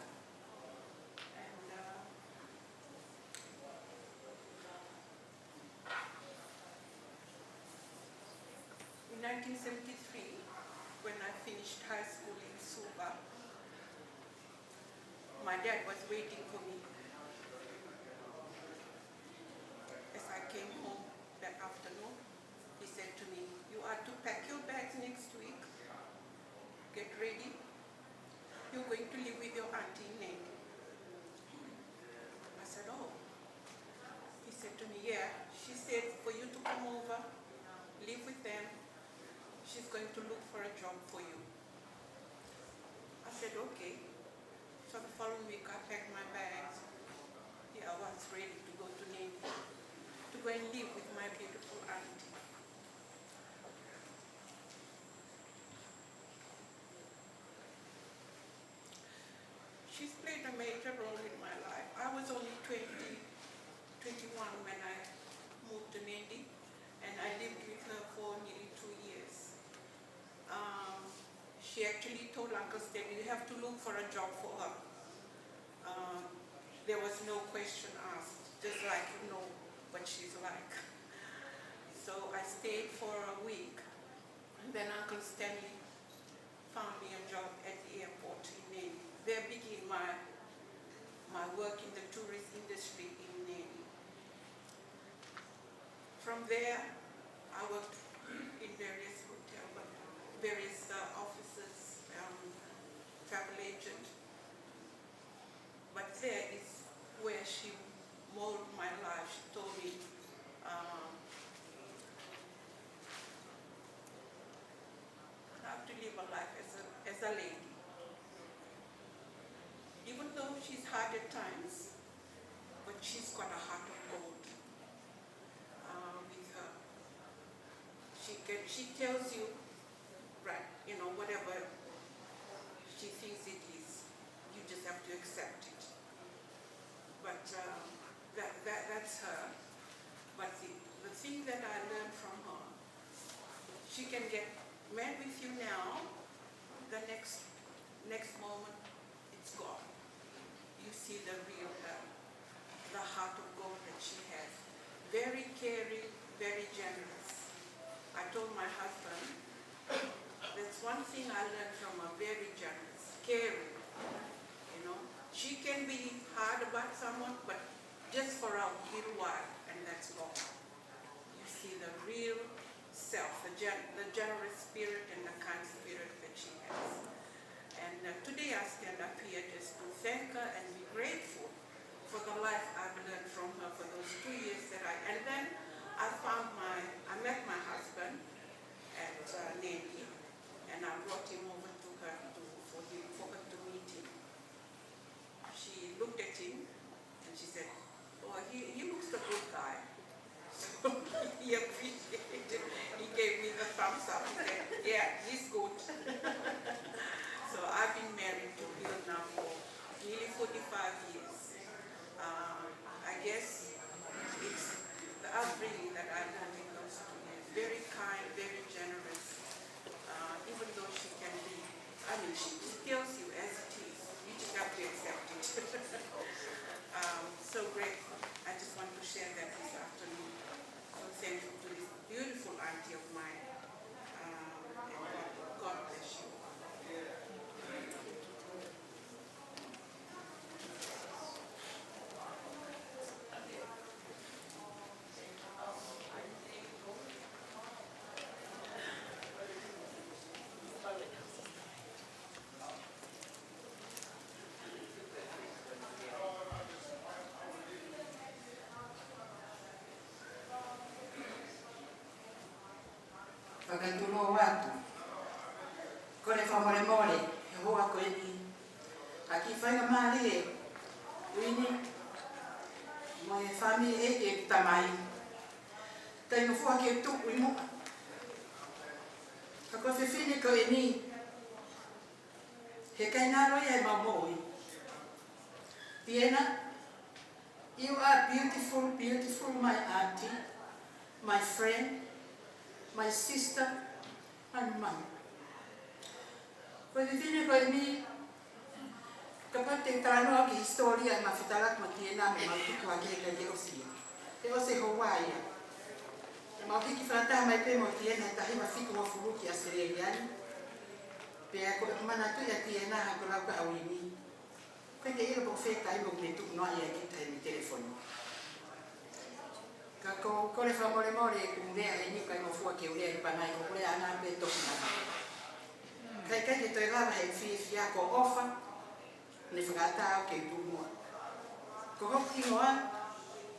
and, uh, in nineteen seventy-three, when I finished high school in Suva, my dad was waiting for me. As I came home that afternoon, he said to me, "You are to pack your bags next week, get ready. You're going to live with your auntie Nene." I said, "Oh." He said to me, "Yeah, she said for you to come over, live with them. She's going to look for a job for you." I said, "Okay." So the following week, I packed my bags. Yeah, I was ready to go to Nene, to go and live with my beautiful auntie. She's played a major role in my life. I was only twenty, twenty-one when I moved to Nene, and I lived with her for nearly two years. Um, she actually told Uncle Stanley, "You have to look for a job for her." Um, there was no question asked, just like you know what she's like. So I stayed for a week, and then Uncle Stanley found me a job at the airport in Nene. There began my, my work in the tourist industry in Nene. From there, I worked in various hotels, but various uh, offices, um, travel agent. But there is where she molded my life. She told me um, how to live a life as a, as a lady. Even though she's hard at times, but she's got a heart of gold uh, with her. She can, she tells you, right, you know, whatever she thinks it is, you just have to accept it. But uh, that, that, that's her. But the, the thing that I learned from her, she can get mad with you now, the next next moment it's gone. You see the real her, the heart of gold that she has. Very caring, very generous. I told my husband, that's one thing I learned from her, very generous, caring. You know, she can be hard about someone, but just for a little while, and that's all. You see the real self, the, gen- the generous spirit and the kind spirit that she has. And uh, today I stand up here just to thank her and be grateful for the life I've learned from her for those two years that I. And then I found my, I met my husband at uh, Nadi, and I brought him over to her to, for him for her to meet him. She looked at him and she said, "Oh, he, he looks a good guy." So he appreciated. He gave me the thumbs up. He said, "Yeah, he's good." So I've been married to Bill now for nearly forty-five years. Uh, I guess it's the upbringing that I learned in those two years. Very kind, very generous. Uh, even though she can be, I mean, she, she tells you as it is. You just have to accept it. um, so grateful. I just want to share that this afternoon. So thankful to this beautiful auntie of mine. Um, and God, God bless you. Fakatulou atu. Kole fakamolemole he houa ko eni. ʻA e kiʻi faingamālie, Uini, mo e fāmili ʻeiki ʻeku tamai. Kae nofo ʻa e tuʻu ʻi muʻa. Ka ko e fefine ko eni, he ʻikai ngalo ia ʻi heʻemau moʻui. Tiena, you are beautiful, beautiful, my auntie, my friend, my sister, and mum. Ko e fefine ko eni, kapau te u talanoa ki he hisitōlia ʻemau fetalaaki mo Tiena, mo ʻemau tuku hake, ʻikai ke ʻosi ia. He ʻosi e houa ia. Mau hiki fakataha mai pē mo Tiena he taha hiva fitu hongofulu ki ʻAositelēlia ni. Pea ko ʻeku manatuʻi ʻa Tiena, ko e lau ʻa Uini, ʻikai ke ʻilo pe ko fē taimi ʻoku ne tuku noa ia ki he taimi telefoni. Ka ko e kole fakamolemole ʻeku lea ʻeni, ʻikai ngofua ke u lea ʻi Pangai, ko e lea ʻana pē toki nana. Ka ʻikai ke toe lava he fiefia ko e ʻofa ne fakaʻatā au ke u tuʻu muʻa. Ko hoku hingoa,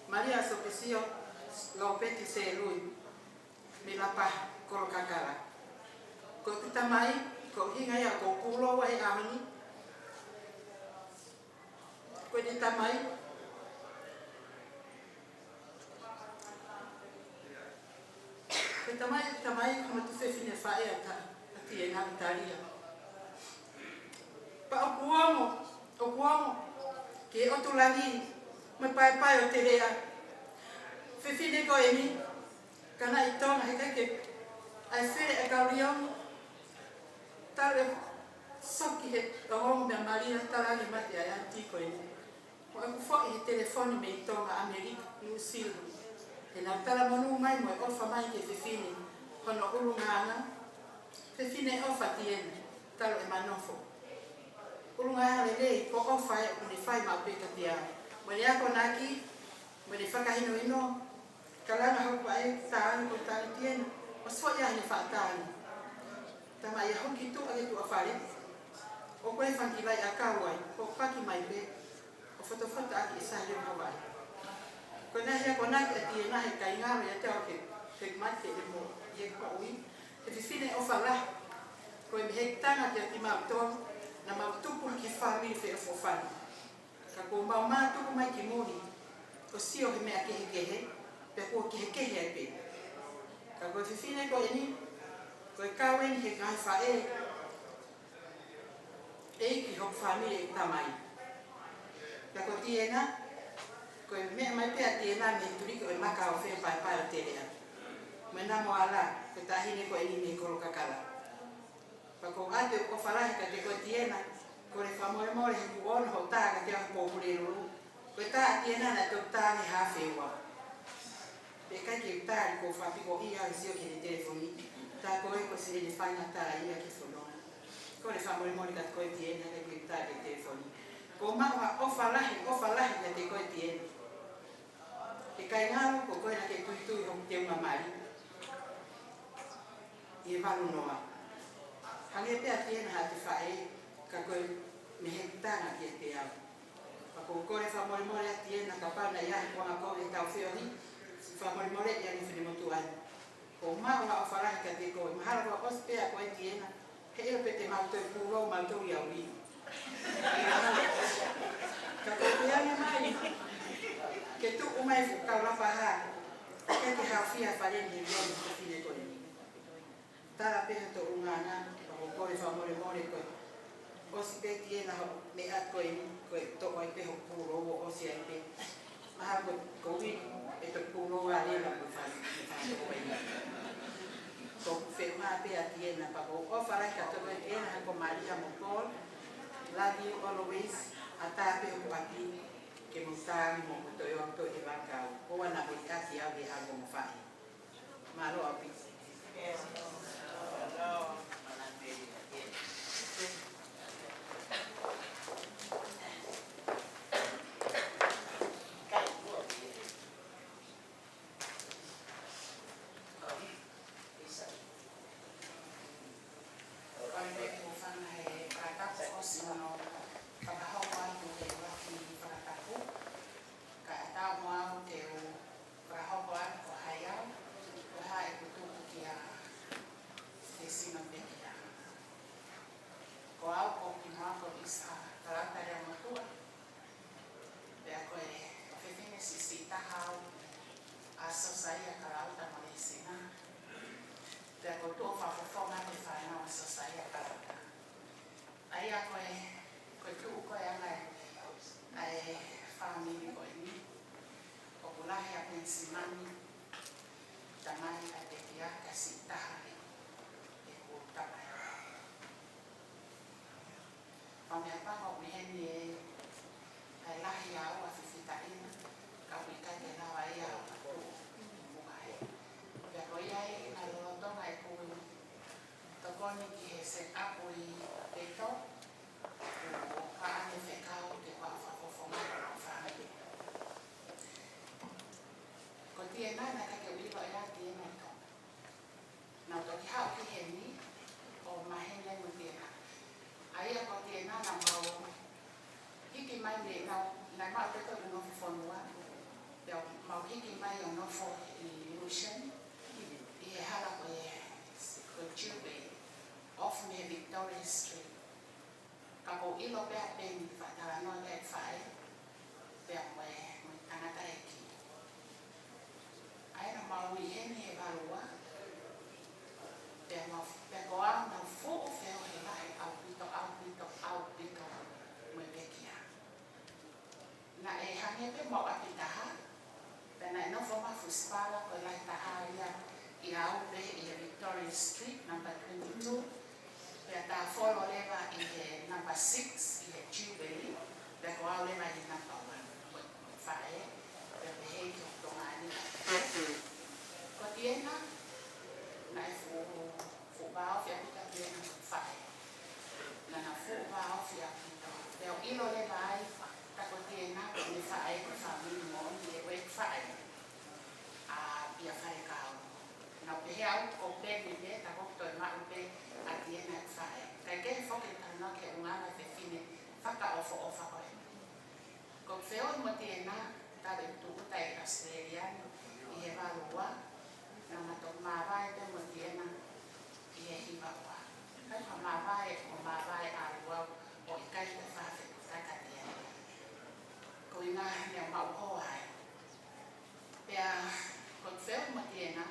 Malia Sopesio Lopeti Selui, mei Lapaha, Kolokakala. Ko ʻeku tamai, ko e ʻuhinga ia ʻoku ou pūlou ai he ʻaho ni. Ko ʻene tamai, ko e tamai, tamai, ko e matu fefine faʻē ʻa ta, ʻa Tiena, ʻa Talia. Pea ʻoku ongo, ʻoku ongo ki he ʻotu langi mo e paepae ʻo Telea. Fefine ko eni, ka naʻe ʻi Tonga, he ʻikai ke ʻai fele ʻa e kau liongo. Talu e soki he ongo meʻa Malia, talaange mate ʻa e aunty ko eni. Ko ʻeku foʻi he telefoni mei Tonga, ʻAmelika, Nuʻusila. He naʻa ku talamonū mai mo e ʻofa mai ki he fefine, hono ʻulungaanga. Fefine ʻofa Tiena, talu ʻema nofo. ʻUlungaanga lelei, ko e ʻofa ē ʻoku ne fai maʻu pē kiate au. Mo ʻene akonaki, mo ʻene fakahinohino, kalanga hoku vaʻe, tānaki ko tānaki Tiena, ʻosi foʻi ʻa ʻene faʻa tānaki. Tama ia hoki tuʻa ki tuʻa fale. ʻO ko e fanga kiʻi vai ʻakau ai, ko e paki mai pē, ʻo fotofoto ʻaki e sai leo ko vai. Ko e ngaahi akonaki ʻa Tiena he kaingalo ia te au ke, ke mate e mo, ʻi he ko ui, he fefine ʻofa lahi. Ko e mehekitanga kiate kimautolu, naʻa mau tupu hake he fāmili feʻofoʻofani. Ka kuo mau mātuku mai ki muli, ʻo sio he meʻa kehekehe, pea kuo kehekehe ai pē. Ka ko e fefine ko eni, ko e kau eni he ngaahi faʻē, ʻeiki hoku fāmili ʻeku tamai. Ka ko Tiena, ko e meʻa mai pē ʻa Tiena mei he tuliki ʻo e maka ʻo fē paepae ʻo Telea. Mo e namo ala, ko e taʻahine ko eni mei Kolokakala. Pea ko au ʻoku ou ʻofa lahi kiate koe Tiena, kole fakamolemole he kuo ono hoʻo tā kiate au he pōpula lulu. Ko e tā ʻa Tiena naʻe toki tā ange he haafe ua. Pea ʻikai ke u tali, kuo fakapikoʻia au he sio ki heʻene telefoni. Tā ko ē ko e silini faingataʻa ia ki he fonua. Kole fakamolemole kiate koe Tiena, ʻikai ke u tali e telefoni. Kuo u maʻu ha ʻofa lahi, ʻofa lahi kiate koe Tiena. He kaingalo ko koe naʻa ke tuitui hoku teunga mali ʻi he valu noa. Hangē pē ʻa Tiena haʻate faʻē, ka ko e mehekitanga kiate au. Pea ʻoku ou kole fakamolemole ʻa Tiena kapau naʻe ʻi ai ha kuonga kovi ʻetau feohi, fakamolemoleʻi ange finemotuʻa ni. Kuo u maʻu ha ʻofa lahi kiate koe, mahalo kuo ʻosi pē ʻa koe Tiena, he ʻilo pē te mau toe pūlou mautolu ʻi ʻapi. Ka ko e pehē ange mai, ke tuʻu mai fuʻu kau lapa hā, ke ke haʻu ʻo fai fale ni he meʻa ni ko e fefine ko eni. Tala pē ha toʻungana, ʻoku ou kole fakamolemole ko e ʻosi pē Tiena hoʻo meʻa ko eni, ko e toʻo ai pē hoʻo pūlou ʻo ʻosi ai pē. Mahalo ko, ko e ʻuhi ʻe toki pūlou ʻa Lena ko e fai, ko e fai ko e. Ko e feʻunga pē ʻa Tiena pea ʻoku ou ʻofa lahi kiate koe Tiena, ha ko Malia mo Paul. Love you always. ʻAtā pē hoku ʻapi ke mou tā ange mo ko e toe ō atu ʻi he vaka au. ʻOua naʻa mou ʻiate au he ʻalu mo faʻē. Mālō ʻaupito. Ko e meʻa ʻoku ou fana he fakatapu ʻosi hono fakahoko atu he ʻuluaki fakatapu. Kae ʻatā mo au ke u fakahoko atu ko hai au, ko e hā ʻeku tuku kia Sino Pekia. Ko au ko Pinoa ko Lisa Kalata Leamotua. Pea ko e fefine siʻisiʻi taha au ʻa Sosaia Kalata mo Lesina. Pea ko e tuʻu fakafofonga ʻa e fānau ʻa Sosaia Kalata. ʻA ia ko e, ko e tuʻu ko e anga ʻa e fāmili ko eni. ʻOku lahi ʻa Penisimani, tamai ʻa Pekia, ka siʻi taha ʻeku tamai. Pea meʻapango ʻoku ʻi heni e, ʻa e lahi ʻa ʻeku fifitaʻi, ka ʻoku ʻikai ke lava ia ʻo tuʻu muʻa ai. Pea ko ia ai, ʻi he lolotonga ʻeku tokoni ki he set up ʻi Peto, ʻoku ou ʻoange fekau ke u fakafofonga ʻa e fāmili. Ko Tiena naʻe ʻikai ke u ʻilo ʻe au ʻa Tiena ʻi Tonga. Naʻa ku toki haʻu ki heni ʻo maheni mo Tiena. ʻA ia ko Tiena naʻa mau hiki mai mei, naʻa, naʻe maʻu pē ko ʻeku nofo fonua. Pea mau hiki mai ʻo nofo ʻi Lushen, ʻi he hala ko e, ko e Jubilee, off mei he Victoria Street. Ka ʻoku ou ʻilo pē ʻa Peni, fakatalanoa pē ʻa e faʻē, pea mo e, mo e tangataʻeiki. ʻA ia naʻa mau ʻi heni he valu ua, pea mau, pea ko au naʻa ku fuʻu feohi lahi ʻaupito, ʻaupito, ʻaupito mo e pekia. Naʻe hangē pē mo e ʻapi taha, pea naʻe nofo mai Fusipala ko e lahi taha ia ʻi ʻapi ʻi he Victoria Street, number twenty-two, pea tā folo leva ʻi he number six ʻi he Jubilee, pea ko au leva ʻi he number one, ko e faʻē, pea pehē ki he Tonga ni. Ko Tiena, naʻe fuʻu, fuʻu vāofi ʻaupito Tiena mo e faʻē. Naʻa na fuʻu vāofi ʻaupito. Pea u ʻilo leva ai, tā ko Tiena, ko ʻene faʻē, ko e fāmili moʻoni ʻeku faʻē. ʻA ia Falekau. Naʻa ku pehē au ko Peni pē, tā ko e toe maʻu pē ʻa Tiena ʻa e faʻē. Kae kehe foki e talanoa ki he ʻulungaanga ʻa e fefine fakaʻofoʻofa ko ē. Ko e feohi mo Tiena, talu e tūʻuta ʻi ʻAositelēlia ʻi he valu ua, naʻá ma toki māvae pē mo Tiena ʻi he hiva ua. Kae māvae, ʻo māvae ʻalu au, ʻo ʻikai ke fai ha fetutaki ʻa Tiena. Ko e ʻuhinga he naʻá ma ʻi ai. Pea, ko e feohi mo Tiena,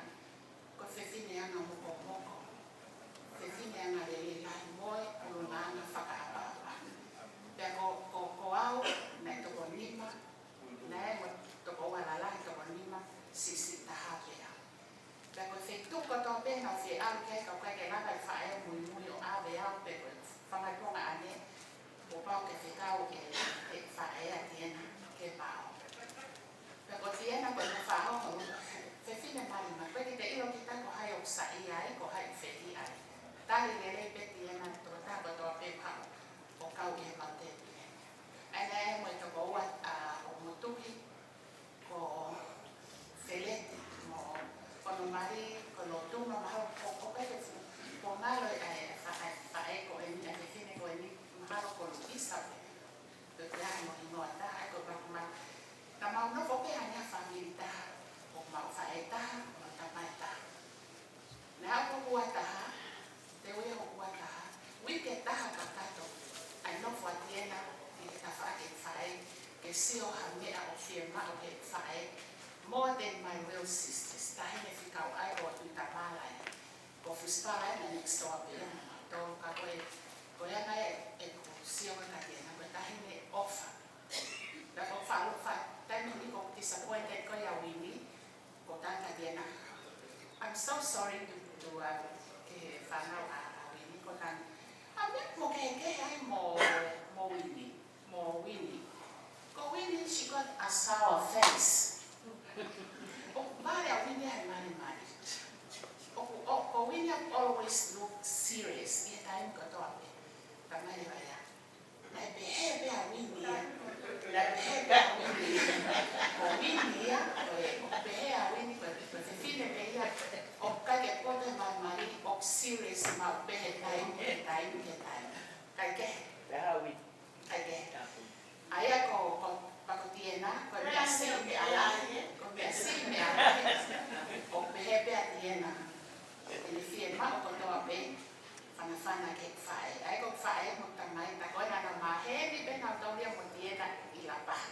ko e fefine anga mokomoko, fefine anga lelei lahi mo e ʻulungaanga fakaʻapaʻapa. Pea ko, ko, ko au, naʻe toko nima, naʻe mo toko ua lalahi, toko nima, siʻisiʻi taha pē au. Pea ko e feituʻu kotoa pē naʻá ku fie ʻalu ki ai ka ʻoku ʻikai ke lava e faʻē ʻo muimui ʻo ʻave au pe ko e fanga tuongaʻane, kuo pau ke fekau e, e faʻē ʻa Tiena ke pau. Pea ko Tiena ko e faʻahinga fefine malimali, ʻoku ʻikai ke te ʻilo kita ko hai ʻoku saiʻia ai, ko hai ʻoku fehiʻa ai. Tali lelei pē Tiena, tokotaha kotoa pē ʻoku haʻu ʻo kau ʻi he mau tēpile. ʻA ia naʻe mo e toko ua, ʻa, ʻo motuhi, ko Feleti, mo hono mali, ko Lotuno, mahalo ko, ko pē te fu, ko ngalo e, e, fa-, e, faʻē ko eni, ʻa e fefine ko eni, mahalo ko Luisa pē. Ko e ʻaho mo e hingoa taha, ʻa ia ko e pākuma. Naʻa mau nofo pē hangē ha fāmili taha, ʻo mau faʻē taha, mau tamai taha. Naʻe ʻi ai hoku ua taha, te u ʻi ai hoku ua taha, uike ʻe taha kakato, ʻa e nofo ʻa Tiena ʻi he tafaʻaki ʻeku faʻē, ke sio ha meʻa ʻoku fiemaʻu ʻe he faʻē, more than my real sisters, taʻahine fika ʻoku ʻi ai ʻo tui tamala ia. Ko Fusipala ia naʻe next door pē ia mo mautolu, ka ko e, ko e anga ia ʻeku sio kia Tiena, ko e taʻahine ʻofa. Pea ko e faʻa, faʻa, taimi ni ʻoku disappointed ko ia ʻa Vini, ko e tangata Tiena. I'm so sorry to, to, uh, ki he fānau ʻa, ʻa Vini, ko e tangata. ʻA e meʻa ʻoku mo kehekehe ai mo, mo Vini, mo Vini. Ko Vini, she got a sour face. ʻOku vale ʻa Vini he malimali. ʻOku, ʻo, ko Vini ʻoku always look serious ʻi he taimi kotoa pē. Talamai leva ia. Naʻe pehē pē ʻa Vini ia. Naʻe pehē pē ʻa Vini ia. Ko Vini ia, ko e, ʻoku pehē ʻa Vini, ko e, ko e fefine pē ia. ʻOku ʻikai ke poto he malimali, ʻoku serious maʻu pē he taimi, he taimi, he taimi. Kae kehe. Pehē ʻa Vini. Kae kehe. ʻA ia ko, ko, pea ko Tiena, ko e meʻa siʻi meʻa lahi, ko e meʻa siʻi meʻa lahi. ʻOku pehē pē ʻa Tiena. ʻEne fiemaʻu kotoa pē, fanafana ki he faʻē. ʻA ia ko e faʻē mo e tamai, tā ko ē naʻa nau maheni pē nautolu ia mo Tiena ʻi Lapaha.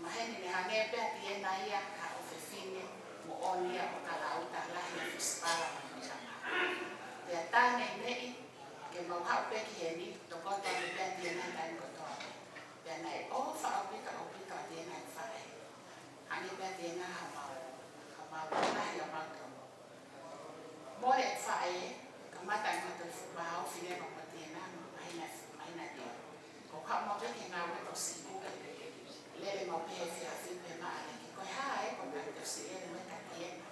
Maheni ne hangē pē ʻa Tiena ia ha ʻofefine moʻoni ia ʻo e kalauta lahi ʻa Fusipala mo e tamai. Pea tā neʻineʻi, ke mau haʻu pē ki heni, tokoto atu pē ʻa Tiena he taimi kotoa pē. Pea naʻe ʻofa ʻaupito, ʻaupito ʻa Tiena ki he faʻē. Hangē pē ʻa Tiena ha mau, ha mau lahi ʻa mautolu. Mole e faʻē, kamata e mautolu fuʻu vāofi leva mo Tiena, māhina, māhina ʻe tolu. Ko e haʻu mautolu ki he ngāue ʻo siʻi kuke. Lele mautolu pē he efiafi pē maʻa leki. Ko e hā ē, ko e taimi ʻosi lele mai kia Tiena.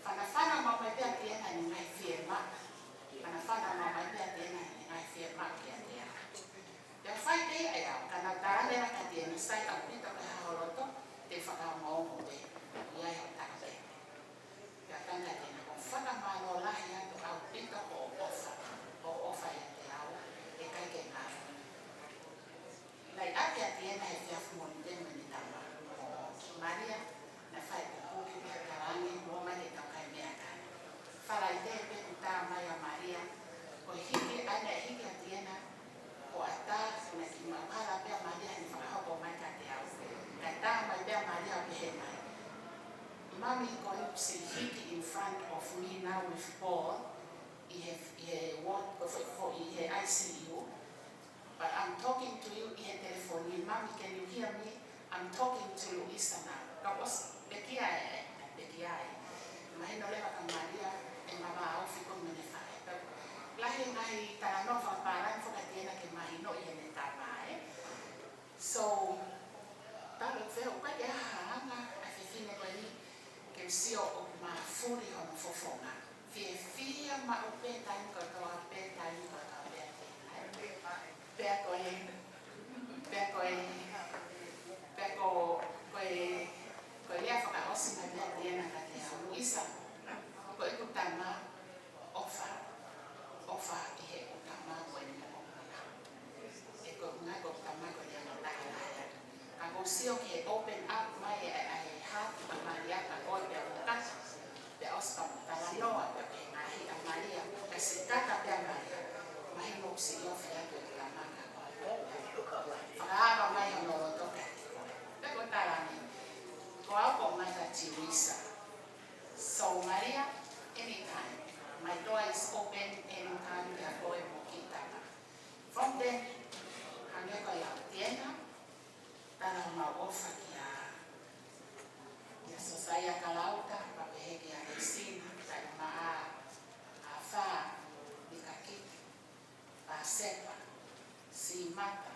Fanafana maʻu mai pē ʻa Tiena ʻene ngaahi fiemaʻu. Fanafana maʻu mai pē ʻa Tiena ʻene ngaahi fiemaʻu kiate au. Pea fai pē ia ʻe au, ka naʻá ku tala ange leva kia Tiena, sai ʻaupito ko e hā ho loto, te u fakaongoongo pē, ʻoku ʻi ai hoʻo tala pē. Pea talaange kia Tiena, ʻoku ou fakamālō lahi atu ʻaupito hoʻo ʻofa, hoʻo ʻofa ʻiate au, ʻe ʻikai ke ngalo. Naʻe ʻi ai pē ʻa Tiena he efiafi Mōnite mo ʻene tama, ko Malia, naʻe fai e kupuʻi pea talaange, mou ō mai ke tau kai meʻakai. Falaite pē kuo tā mai ʻa Malia, ko e hiki, ʻa ia naʻe hiki ʻa Tiena, ko e ʻatā, naʻe kiʻi maʻuhala pē ʻa Malia heʻene fakahoko mai kiate au. Kae tā mai pē ʻa Malia ʻo pehē mai, "Mommy, ko e siʻi hiki in front of me now with Paul, ʻi he, ʻi he ward, ko e foʻi, foʻi, ʻi he I C U. But I'm talking to you ʻi he telefoni, Mommy, can you hear me? I'm talking to Luisa now." Ka ʻosi pekia ē, ē, pekia ē. Mahino leva kia Malia ʻema vāofi ko ē mo ʻene faʻē. Ka lahi e ngaahi talanoa fakapālangi foki ʻa Tiena ke mahinoʻi ʻene tama ē. So, talu e fehuʻi, ʻoku ʻikai ke ʻi ai ha anga ʻa e fefine ko eni ke u sio ʻoku mafuli hono fofonga. Fiefia maʻu pē taimi kotoa pē, taimi kotoa pē ʻa Tiena. Pea ko e, pea ko e, pea ko, ko e, ko e lea fakaʻosi mai pē ʻa Tiena kiate au, "Luisa, ko ʻeku tama, ʻofa, ʻofa." Sio ki he open up mai ʻa e, ʻa e heart ʻa Malia ka ko e pea mo kata. Pea ʻosi ka mo talanoa pea ki he ngaahi ʻa Malia, ka sikata pea Malia. Mahino ʻoku siʻi ofi atu e tama ka ko e. Fakaava mai hono loto kiate koe. Pea ko e talanoa. Ko au ko Mother Teresa. So Malia, anytime. My door is open anytime kiate koe mo kiʻi tama. From then, hangē ko e lau Tiena, tala homau ʻofa kia, kia Sosaia Kalauta, pea pehē kia Lesina, kae ʻumaʻā ʻa Fā, Mikakiti, Pasepa, Simata,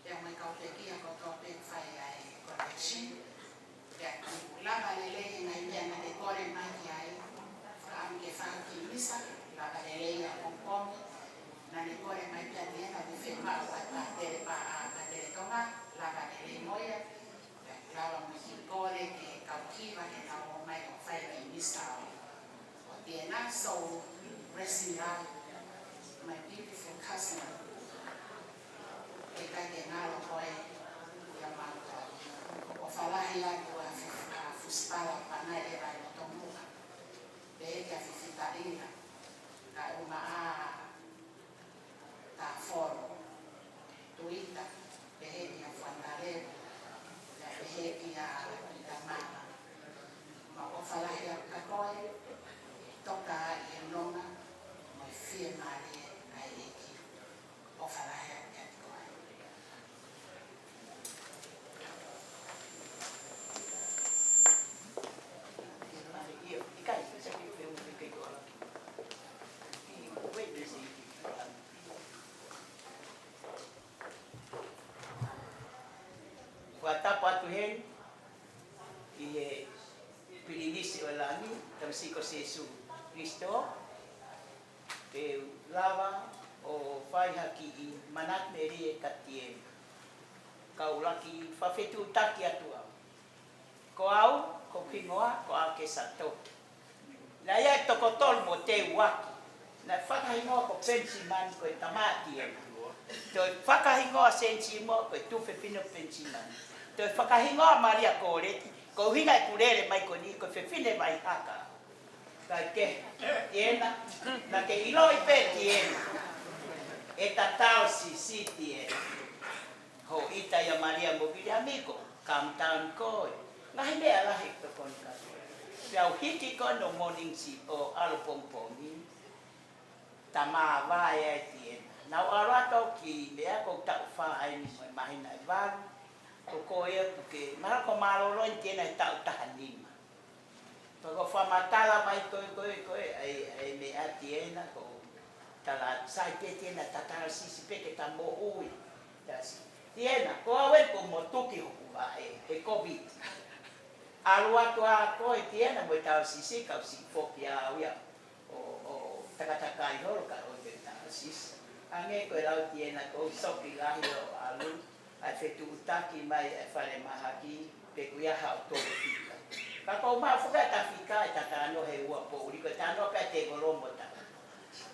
pea mo e kau pekia kotoa pē ʻoku fai ai e connection. Pea ʻoku lava lelei e ngaahi meʻa naʻa ke kole mai ki ai. Fakaʻamu ke fai ha kiʻi misa, lava lelei ʻapongipongi. Naʻa ne kole mai pea Tiena ke fiemaʻu ʻa e pātele pā, ʻa e pātele Tonga, lava lelei mo ia. Pea ʻoku lava mo e kiʻi kole ki he kau hiva ke nau ō mai ʻo fai e kiʻi misa ʻo, ʻo Tiena, so rest in love, my beautiful cousin. ʻIkai ke ngalo koe ia mautolu. ʻOfa lahi atu ʻa Fi-, ʻa Fusipala Pangai ʻi Vailotomuʻa. Pehē kia Fifita ʻIla. Kae ʻumaʻā Tafolo. Tuita. Pehē kia Fuantaleu. Pea pehē kia Tuita Mama. Mau ʻofa lahi atu kia koe. Toka ʻi he nonga mo e fiemālie ʻa e ʻEiki. ʻOfa lahi atu kiate koe. Fakatapu atu heni ʻi he Pilinisi ʻo Langi, Tamasiʻi ko Sīsū Kalaisi. Te u lava ʻo fai ha kiʻi manatu melie kia Tiena. Ka u lava ke fakafetuʻutaki atu au. Ko au, ko hoku hingoa, ko ʻAkesa Toki. Naʻe ʻi ai e toko tolu mo teuaki. Naʻe fakahingoa ko Penisimani ko e tama ʻa Tiena. Toe fakahingoa Senisimo ko e tuofefine ʻo Penisimani. Toe fakahingoa Malia Koleti, ko e ʻuhinga ʻeku lele mai ko eni ko e fefine Vaihaka. Kae kehe, Tiena, naʻa ke ʻiloʻi pē Tiena. ʻE tatau siʻisiʻi Tiena. Hoʻo ʻita ʻia Malia mo Viliami ko Camden ko e ngaahi meʻa lahi tokoni kia koe. Pea u hiki ko eni ʻo morning shift ʻo ʻalu pongipongi. Tama vae ai Tiena. Naʻa ku ʻalu atu ki meʻa ko e taʻu fā ai ni mo e māhina ʻe valu. Ko koe atu ke, mahalo ko mālōlō eni Tiena he taʻu taha nima. Pea ko e fakamatala mai ko e, ko e, ko e, ʻa e, ʻa e meʻa Tiena ko e tala, sai pē Tiena tatala siʻisiʻi pē ke ta moʻui. Tasi. Tiena, ko au eni kuo motuki hoku vaʻe, he Covid. ʻAlu atu ʻa koe Tiena mo e tala siʻisiʻi kau siʻi foki au ia. ʻO, ʻo, takatakai holo ka ʻoku ou tala siʻisiʻi. Hangē ko e lau Tiena ko e soki lahi ʻo ʻalu. ʻA e fetuʻutaki mai ʻa e falemahaki, pe ko ia haʻo tolu fika. Ka ko e maʻu fika ta fika ʻe tatano he ua poʻuli ko e tano pē te kolomo ta.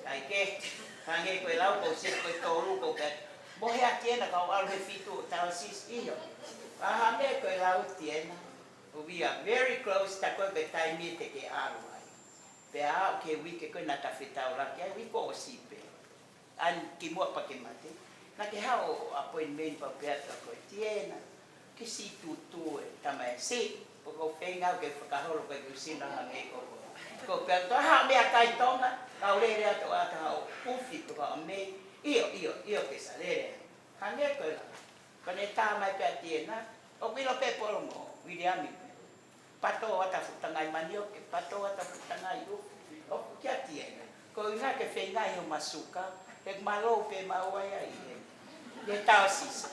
Kae kehe, hangē ko e lau ko si ko e tolu ko ke. Mo he ʻa Tiena ka u ʻalu he fitu ʻo tala siʻisiʻi ʻio. ʻA hangē ko e lau Tiena. We are very close ta ko e taimi te ke ʻalu ai. Pea aʻu ki he uike ko ē naʻa ta fetaulaki ai, uike ʻosi pē. ʻAni kimuʻa pea ke mate. Naʻa ke haʻu ʻo appointment pea pehē atu kia koe Tiena. Ke siʻi tūtū e tamasiʻi. Pea ko e feinga ke fakaholo ko e kiʻi sino hangē ko ko. Ko pea toa ha meʻakai Tonga. Kau lele atu ʻo ʻata haʻo ufi pea ko e mei. ʻIo, ʻio, ʻio ke sa lele. Hangē ko e la. Ko ʻene tā mai pē ʻa Tiena. ʻOku ʻilo pē Polo mo Viliami. Pato ʻata fuʻu tangai manioke, pato ʻata fuʻu tangai ufi. ʻOku kia Tiena. Ko e ʻuhinga ke feinga ʻi hoʻo masuka, he mālō pē maua ia ʻi he. ʻI he taosisi.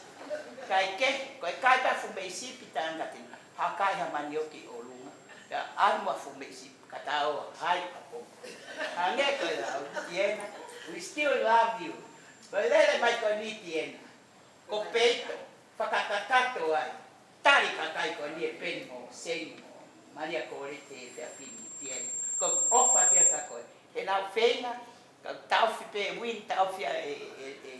Kae kehe, ko e kai pē fuʻu meʻi sipi tangata. Hakai ha manioke ʻi ʻolunga. Pea ʻalu mo fuʻu meʻi sipi, ka tau hai ʻapongipongi. Hangē ko e lau, Tiena, we still love you. Ko e lele mai ko eni Tiena. Ko Peito, fakakakato ai. Tali kakai ko eni ʻe Peni mo Seni mo Malia Koleti he efiafi ni Tiena. Ko e ʻofa kia koe. He naʻa ku feinga, ka taʻofi pē win, taʻofi ʻa e, e, e,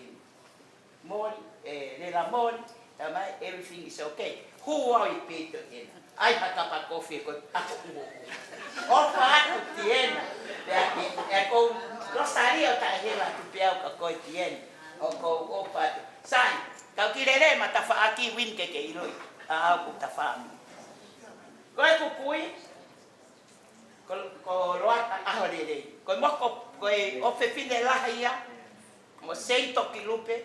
moli, e, lela moli. Talamai, everything is okay. Who are you, Peter? ʻIo. ʻAi ha kapa kofi ko e ako uo. ʻOfa atu Tiena. Pea ʻe, ʻe ko Rosario ta hela atu pea u ka ko e Tiena. ʻOku ou ʻofa atu. Sai, kau ki lele ma tafaʻaki win ke ke ʻiloʻi. ʻA au ku tafaʻaki. Ko e kukui, ko, ko Loata ʻAholelei. Ko e moko, ko e ʻofefine lahi ia, mo Seitokilupe,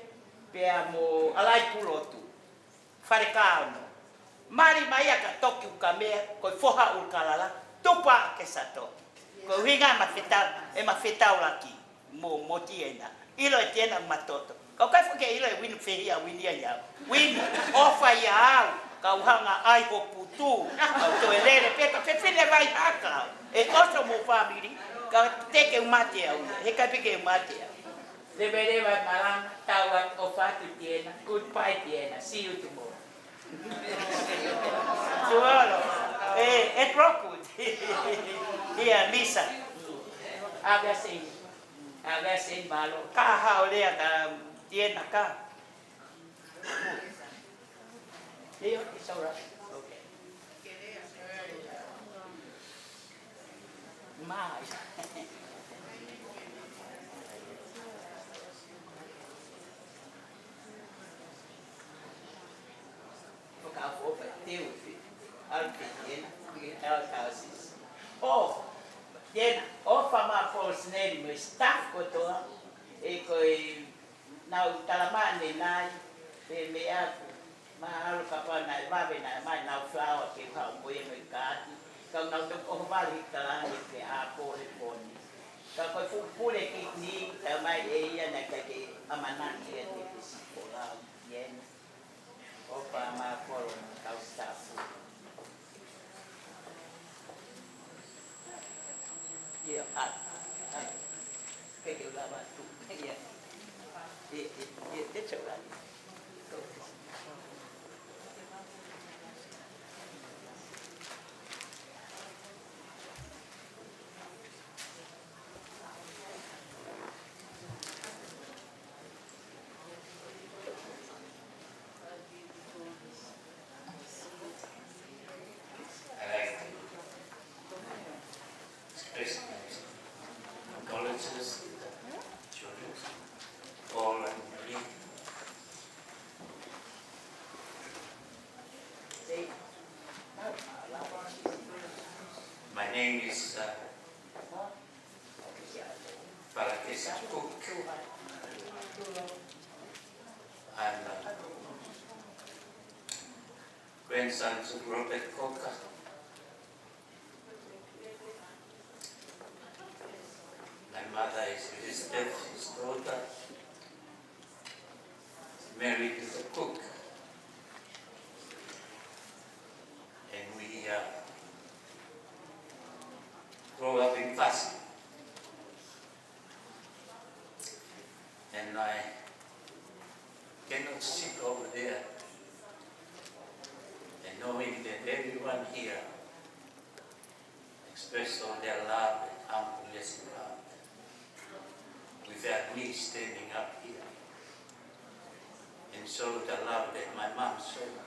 pea mo ʻAlaipulotu. Falekāono. Mali mai ia ka toki ukamea, ko e foha ʻulukalala, tupa ke sato. Ko e ʻuhinga ma fetau, ʻe ma fetaulaki, mo, mo Tiena. ʻIlo ʻe Tiena ma toto. Kau kai foki ʻilo ʻe Wini fehia Wini ia ia. Wini, ʻofa ia au. Kau hanga ʻai ho putu. Kau toe lele pē ka fefine vai haka. ʻE ʻoso mo family. Ka te ke u mate au ia. He kai pē ke u mate au. Leveleva e malanga, tau atu ʻofa atu Tiena. Goodbye Tiena. See you tomorrow. Tomorrow. Eh, at Rockwood. Ia, Lisa. ʻAve ʻa Seni. ʻAve ʻa Seni mālō. Ka hao lea ka Tiena ka. Leo, it's all right. Okay. Mai. Fakaʻofoʻofa te u fi. ʻAlu pē Tiena, ki he tau tau sisi. ʻO, Tiena, ʻofa ma Paul Snell mo e staff kotoa, ʻe ko e nau talamai ʻanenai, ʻe meʻa aku, ma ʻalu kapau naʻe vave naʻe mai nau fāo ke u haʻu mo ia mo e kaati. Kau nau toki ʻohovale hiki talaange ke ʻapō he poni. Ka ko e fuʻu pule kikini, talamai ʻe ia naʻe ʻikai ke ʻamanaki ia te ke sikola au Tiena. ʻOfa ma Paul mo e kau staff. Ia, ʻa, ʻa, ke ke lava tu. Ia. Ia, ia, ia, te te lava. I'd like to express my condolences to the children, Paul and Marie. My name is, uh, Palakesi Cook. I'm a grandson to Robert Cook. My mother is Elizabeth, his daughter, married to the Cook. And we, uh, grew up in Fasi. And I cannot sit over there and knowing that everyone here express all their love and humbleness and love. Without me standing up here and show the love that my mom showed.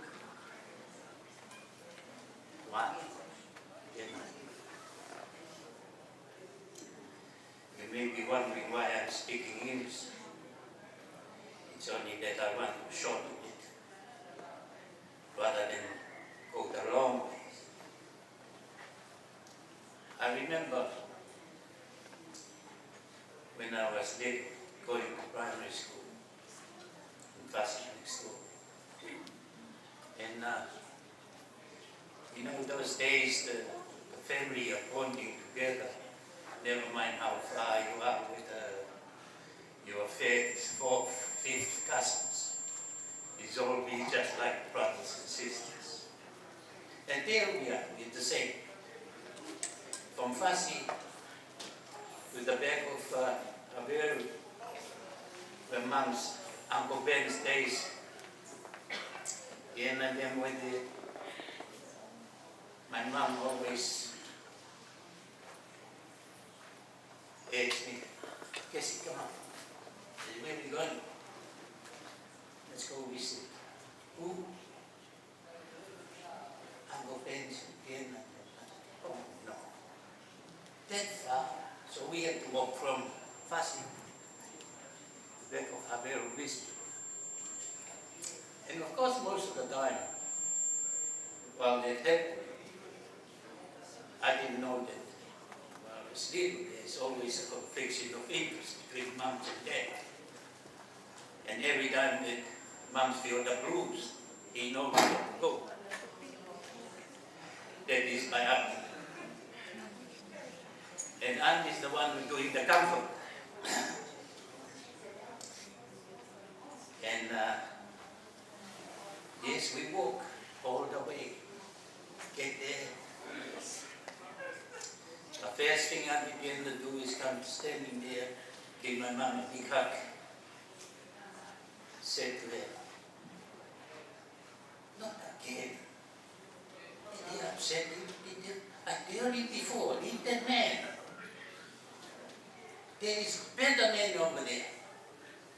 One. Then You may be wondering why I'm speaking English. It's only that I want to shorten it rather than go the long way. I remember when I was little, going to primary school in Fasi next door. And, uh, you know, in those days, the, the family are bonding together. Never mind how far you are with, uh, your fifth, fourth, fifth cousins. It's all be just like brothers and sisters. And there we are, we're the same. From Fasi to the back of, uh, Averil, where Mom's, Uncle Ben's days. Here and then with the, my mom always asked me, "Casey, come on. Where are we going? Let's go visit." Who? Uncle Ben's again. Oh, no. That far. So we had to walk from Fasi, the back of Havero Vista. And of course, most of the time, while that happened, I didn't know that, well, it's little, there's always a confliction of interest between moms and dad. And every time that mom feel the blues, he knows where to go. That is my auntie. And aunt is the one who's doing the comfort. And, uh, yes, we walk all the way. Get there. The first thing I begin to do is come standing there, give my mom a big hug. Said to her, "Not again. They upset you, did you? I tell you before, leave that man. There is better man over there.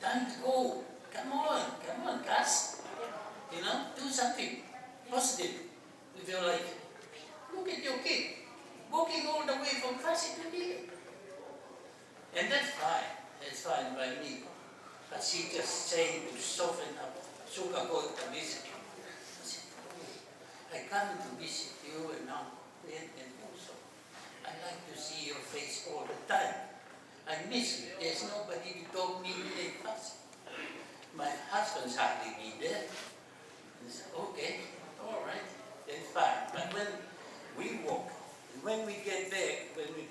Time to go. Come on, come on, Gus. You know, do something positive with your life. Look at your kid, walking all the way from Fasi to here." And that's fine. That's fine by me. But she just saying to soften up, sugarcoat the visiting. I said, "Oh, I come to visit you and Uncle Ben and also I like to see your face all the time. I miss you. There's nobody to talk me in Fasi. My husband's hardly been there." He said, "Okay, all right, that's fine." But when we walk, and when we get back, when we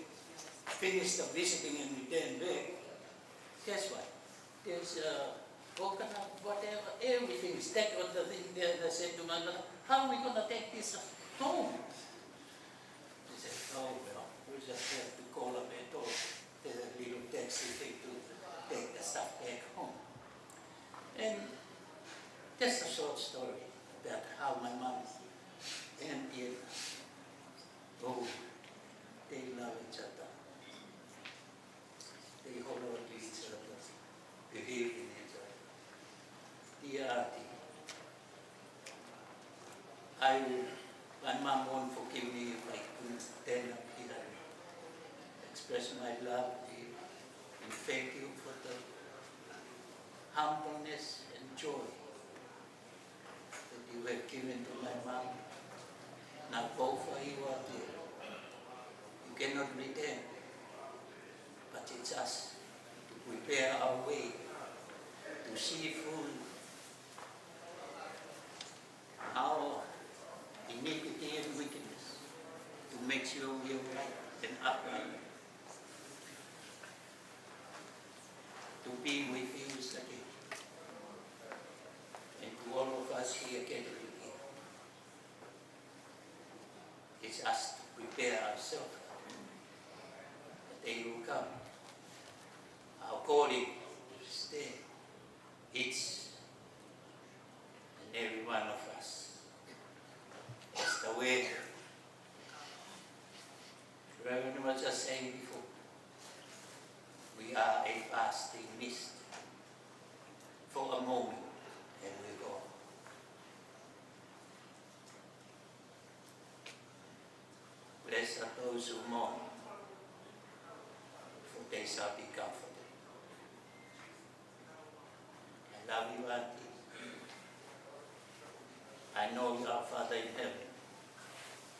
finish the visiting and we turn back, guess what? There's, uh, coconut, whatever, everything stacked on the thing there. And I said to my mother, "How are we gonna take this home?" He said, "Oh, well, we just have to call up at all. There's a little taxi thing to take the stuff back home." And that's a short story about how my mom and Ian, oh, they love each other. They hold on to each other, believe in each other. Dear auntie, I, my mom won't forgive me if I couldn't stand up here and express my love to you and thank you for the humbleness and joy that you have given to my mom. Now go for you out there. You cannot return, but it's us to prepare our way to see through our iniquity and wickedness to make sure we are right and upright. To be with you is the king. And to all of us here gathered here, it's us to prepare ourselves. The day will come. Our calling is there. It's in every one of us. As the word Reverend was just saying before, we are a fasting mist for a moment and we go. Blessed are those who mourn, for they shall be comforted. I love you, auntie. I know your Father in heaven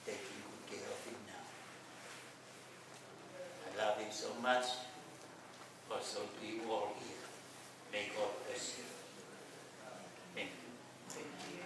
taking good care of you now. I love you so much. Also to you all here. May God bless you. Thank you. Thank you.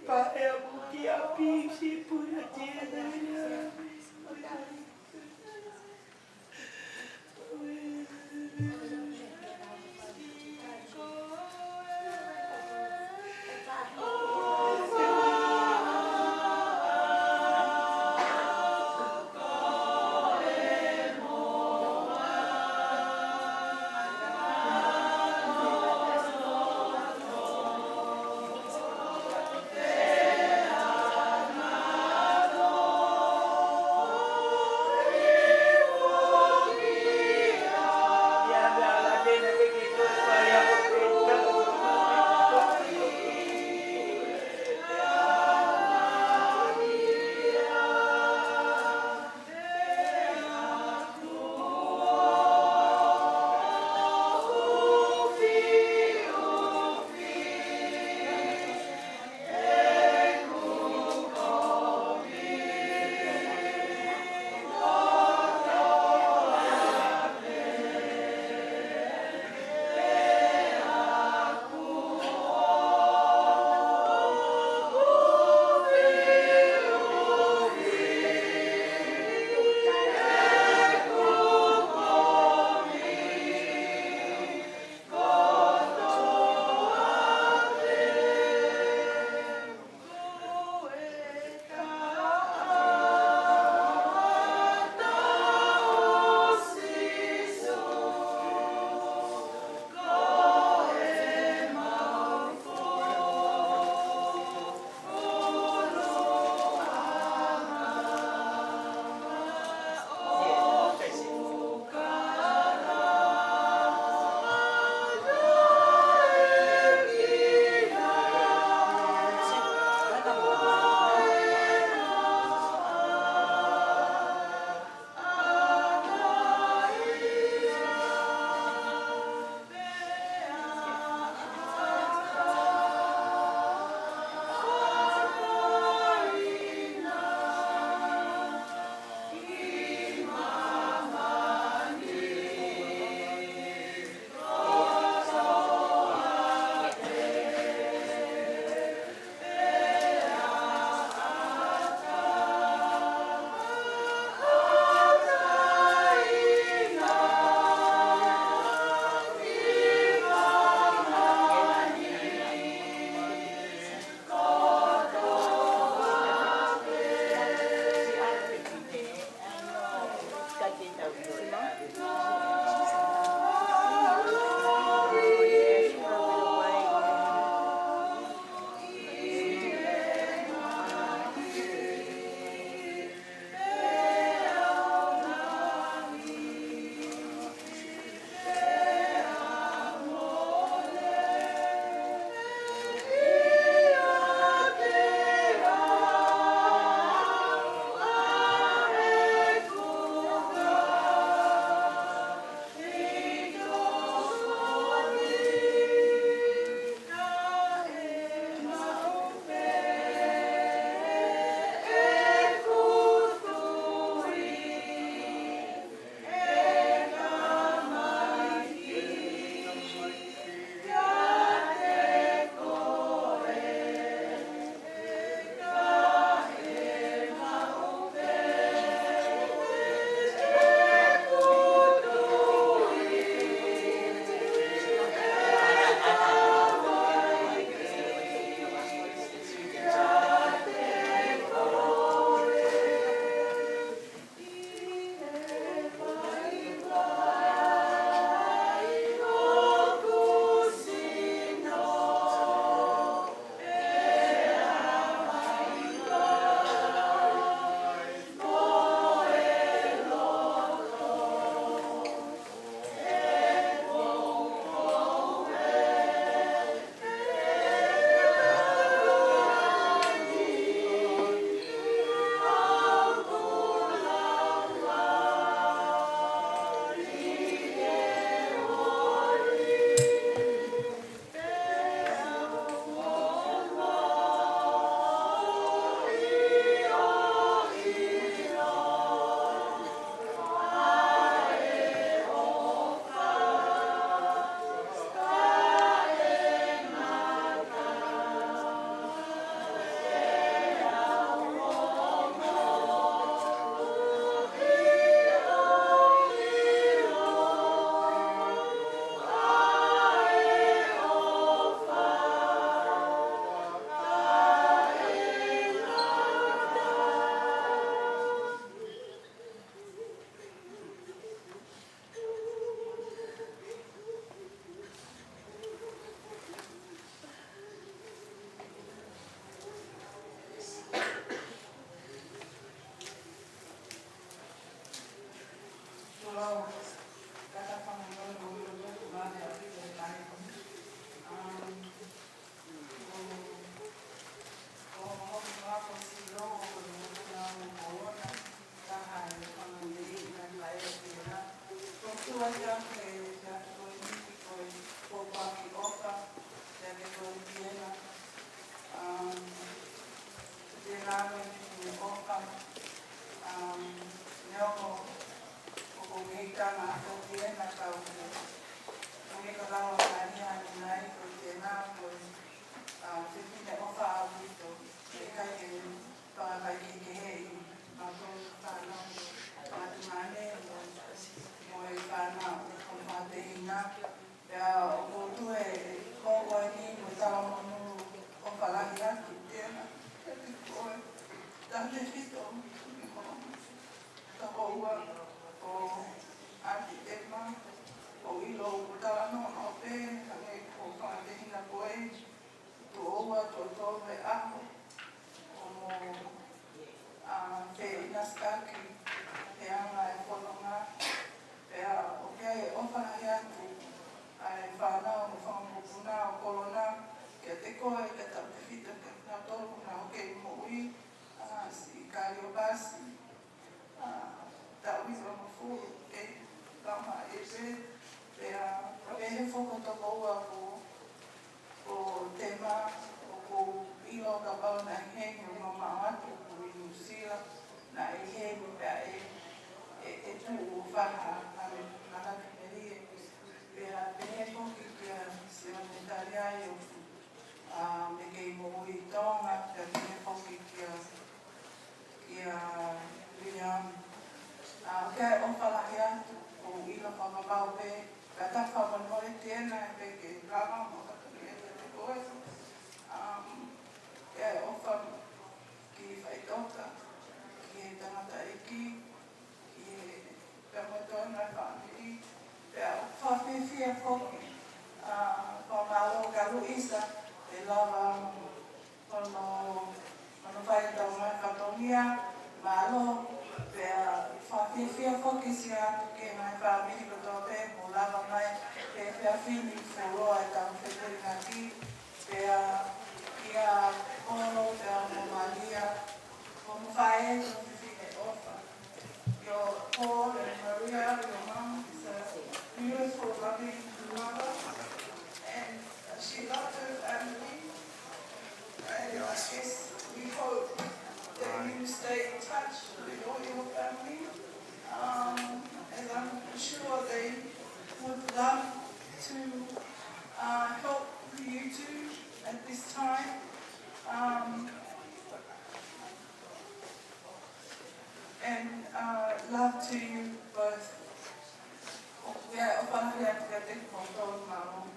Paea mo ki a pisi pura tena. Ame ne ʻofa, um, ne ʻoku, ʻoku ngeitanga ʻa Toti ena kau ke. Mo e ka lau a kani a ni nai ko te na ko, uh, te pine ʻofa a wito. E kai ke ne paka kai ke ke hei. Ma ko ka lau a tu mane mo, mo e ka na o ko ma te ina. Pea ʻoku ou tui ʻoku ʻi ai ni mo e talamonū ʻofa lahi atu ki hena, kiate koe, tautefito mo e tokoua ko ʻAti ʻEma, ʻoku ou ʻilo ʻoku talanoa pē, hangē ko e fanga tehina ko ē, tuʻo ua, tuʻo tolu he ʻaho, ʻo mo, a, feʻinasiʻaki he anga e fononga, pea ʻoku ʻi ai e ʻofa lahi atu ʻa e fānau mo e fanga mokopuna ʻo Kolona kiate koe, pea tautefito kiate kinautolu kuo nau kei moʻui, a, siʻi Kaliopasi, a, taʻu hivangofulu ʻe lama e pē, pea pehē foki tokoua ko, ko Tema, ʻoku ou ʻilo kapau naʻe ʻi heni ʻo mamaʻo atu ʻoku ʻi Nuʻusila, naʻe ʻi heni pea ʻe, ʻe, ʻe tuʻu ʻo fai ha, ha me, ha ngaahi melie, pea pehē foki kia Sione Taliai ʻoku, a, ne kei moʻui ʻi Tonga, pea pehē foki kia kia William. A, ʻoku ʻi ai e ʻofa lahi atu, ʻoku ou ʻilo fakapapau pē, ka ta fakamolemole Tiena, ʻe pehē ke lava mo ka tonu e te koe. Um, ʻoku ʻi ai e ʻofa ki Faʻitoka, ki he tangataʻeiki, ki he Pea mo tona fāmili, pea ʻoku fakafiefia foki, a, fakamālō kia Luisa, ʻe lava hono, hono fai ʻetau ngaahi fatongia, mālō, pea fakafiefia foki siʻi atu ki he ngaahi fāmili kotoa pē, mo lava mai, he efiafi ni fuoloa ʻetau fepuleʻaki, pea kia Polo, pea mo Malia, mo e fānau, mo e fefine ʻofa. Your Paul and Maria, your mum is a beautiful, loving mother, and she loved her family. And I guess we hope that you stay in touch with all your family. Um, as I'm sure they would love to, uh, help you too at this time. Um, And, uh, love to you both. Yeah, ʻofa lahi atu kiate kimoutolu, mālō.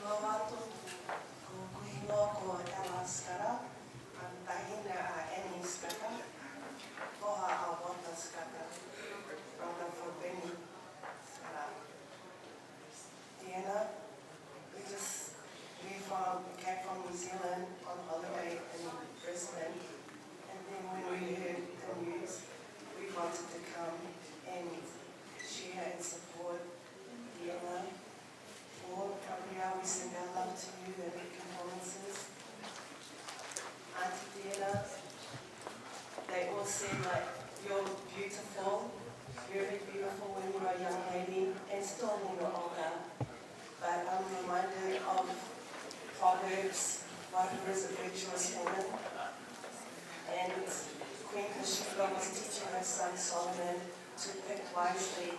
Lovato, ko hoku hingoa ko Ella Skara, ʻa e tahina ʻa Annie Skara, foha ʻa Walter Skara, brother for Benny Skara. Tiena, we just, we from, we came from New Zealand on holiday in Brisbane, and then when we heard the news, we wanted to come and share and support Tiena. For Gabrielle, we send our love to you and condolences. Auntie Tiena, they all said, like, you're beautiful, very beautiful when you were a young lady, and still when you're older. But I'm reminded of Proverbs, "One who is a virtuous woman." And Queen Bathsheba was teaching her son Solomon to pick wisely,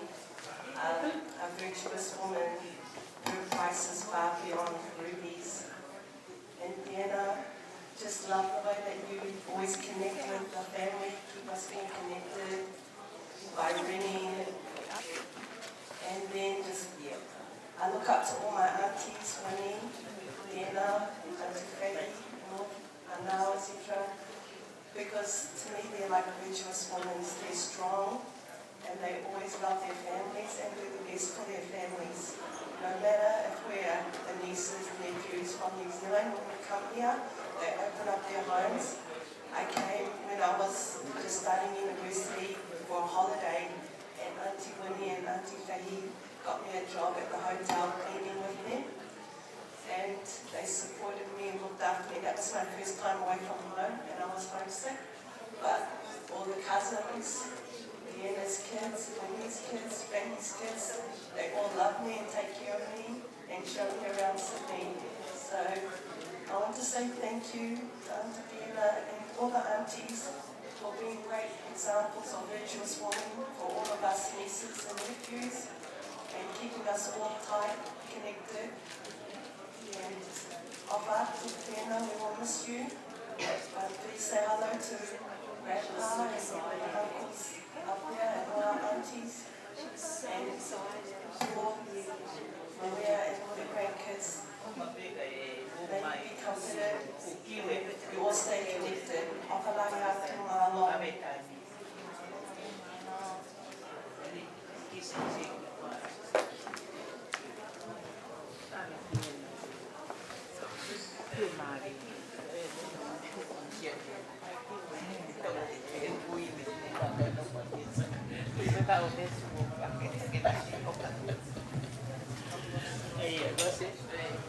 um, a virtuous woman. Her price is far beyond rubies. And Tiena, just love the way that you always connect with the family, keep us all connected by ringing. And then just, yeah, I look up to all my aunties, Winnie, Tiena, Auntie Faye, North, Anao, et cetera. Because to me, they're like virtuous women. They're strong, and they always love their families and do the best for their families. No matter if we're the nieces, nephews from New Zealand, when we come here, they open up their homes. I came when I was just starting university for a holiday, and Auntie Winnie and Auntie Fahy a job at the hotel cleaning with me, and they supported me and looked after me. That was my first time away from home, and I was homesick. But all the cousins, Deanna's kids, Winnie's kids, Fanny's kids, they all love me and take care of me and show me around Sydney. So I want to say thank you to Aunty Deanna and all the aunties for being great examples of virtuous women for all of us nieces and nephews and keeping us all tight, connected. And Ava, Aunty Deanna, we will miss you. But please say hello to Grandpa and all the uncles up there and all our aunties. And all Maria and all the grandkids. May you be comforted. You all stay connected. Ava, langa atu, mālō.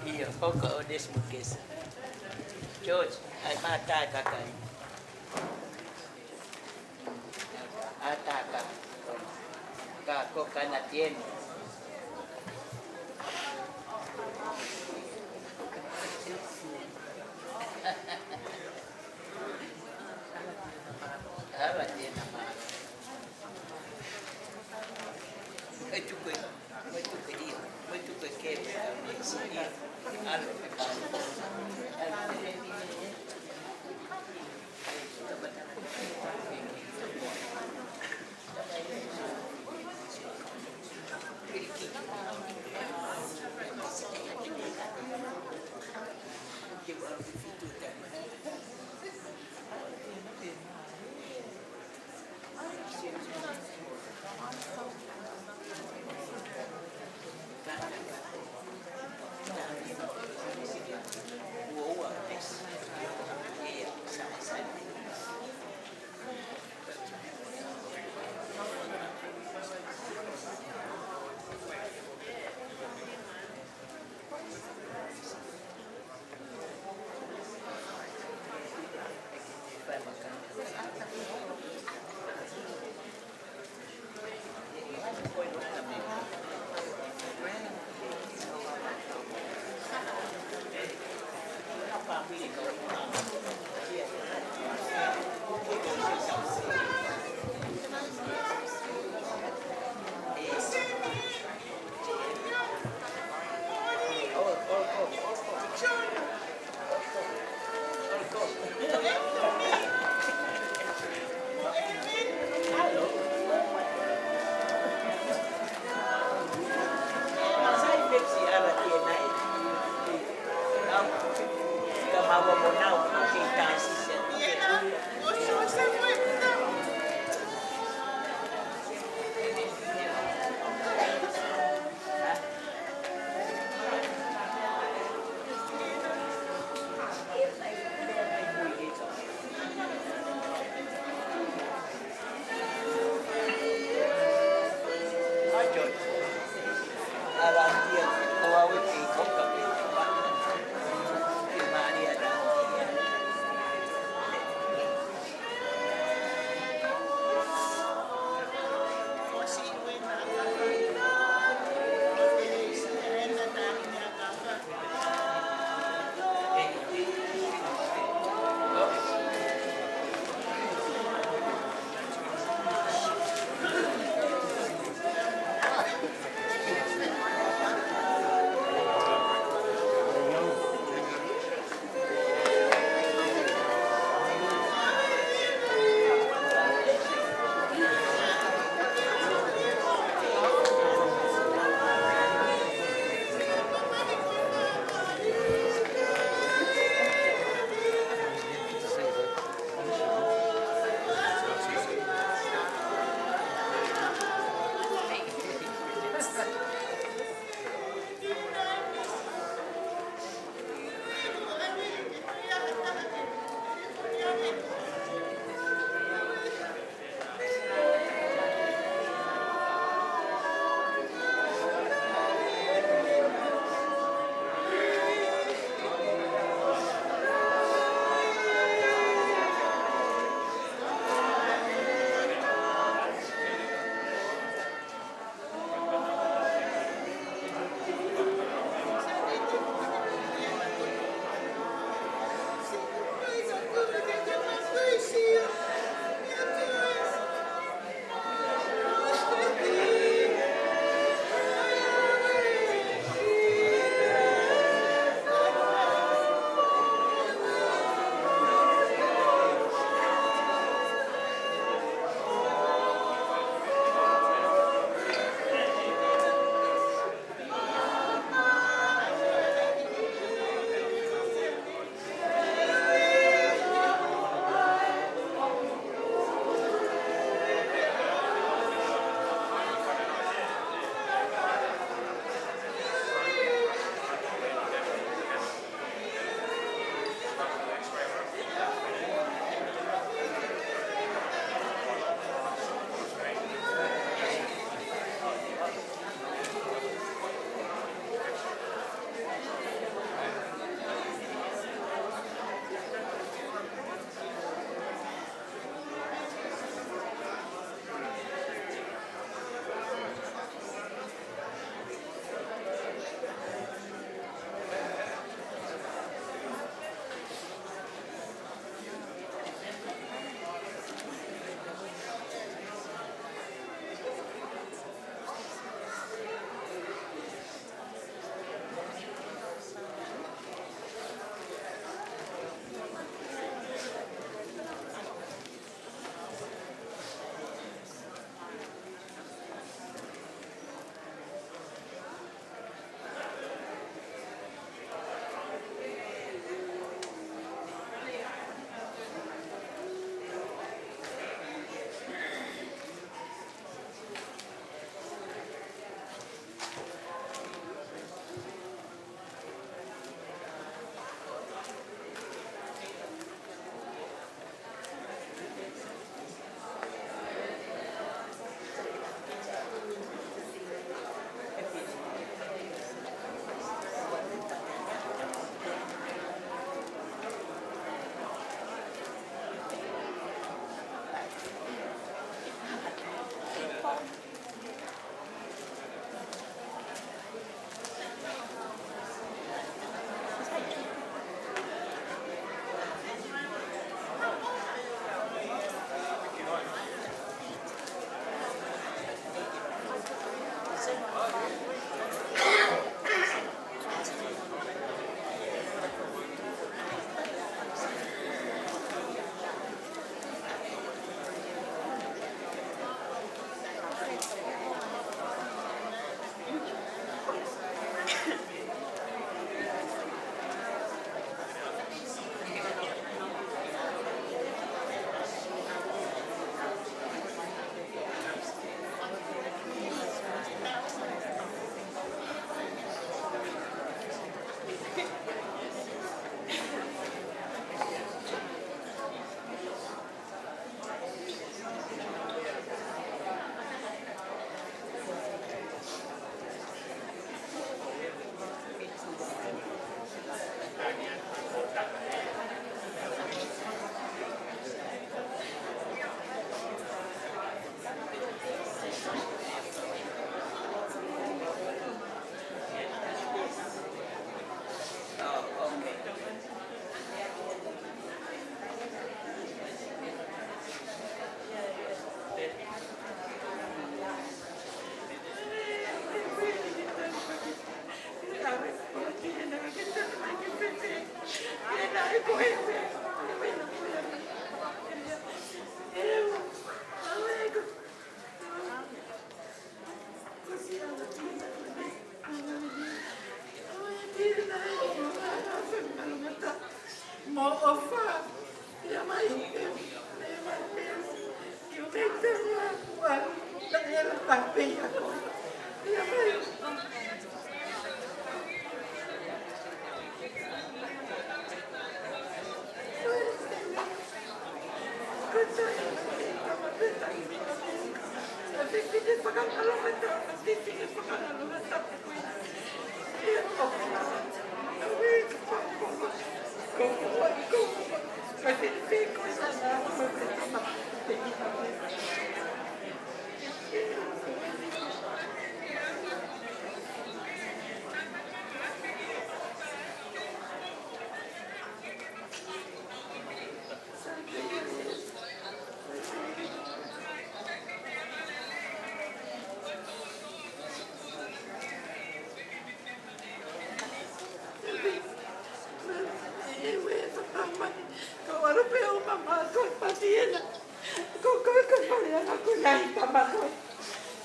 Ia, ko Onesimo Kesa. George, ʻai mai ha taha e kakai. Ha taha ka, ka ko Kana Tieni. Ala tiena ma. Mai tuku e, mai tuku e ia, mai tuku e ke, ia, alo. Mo ʻofa, ia mai, ia mai, ia mai, ia mai.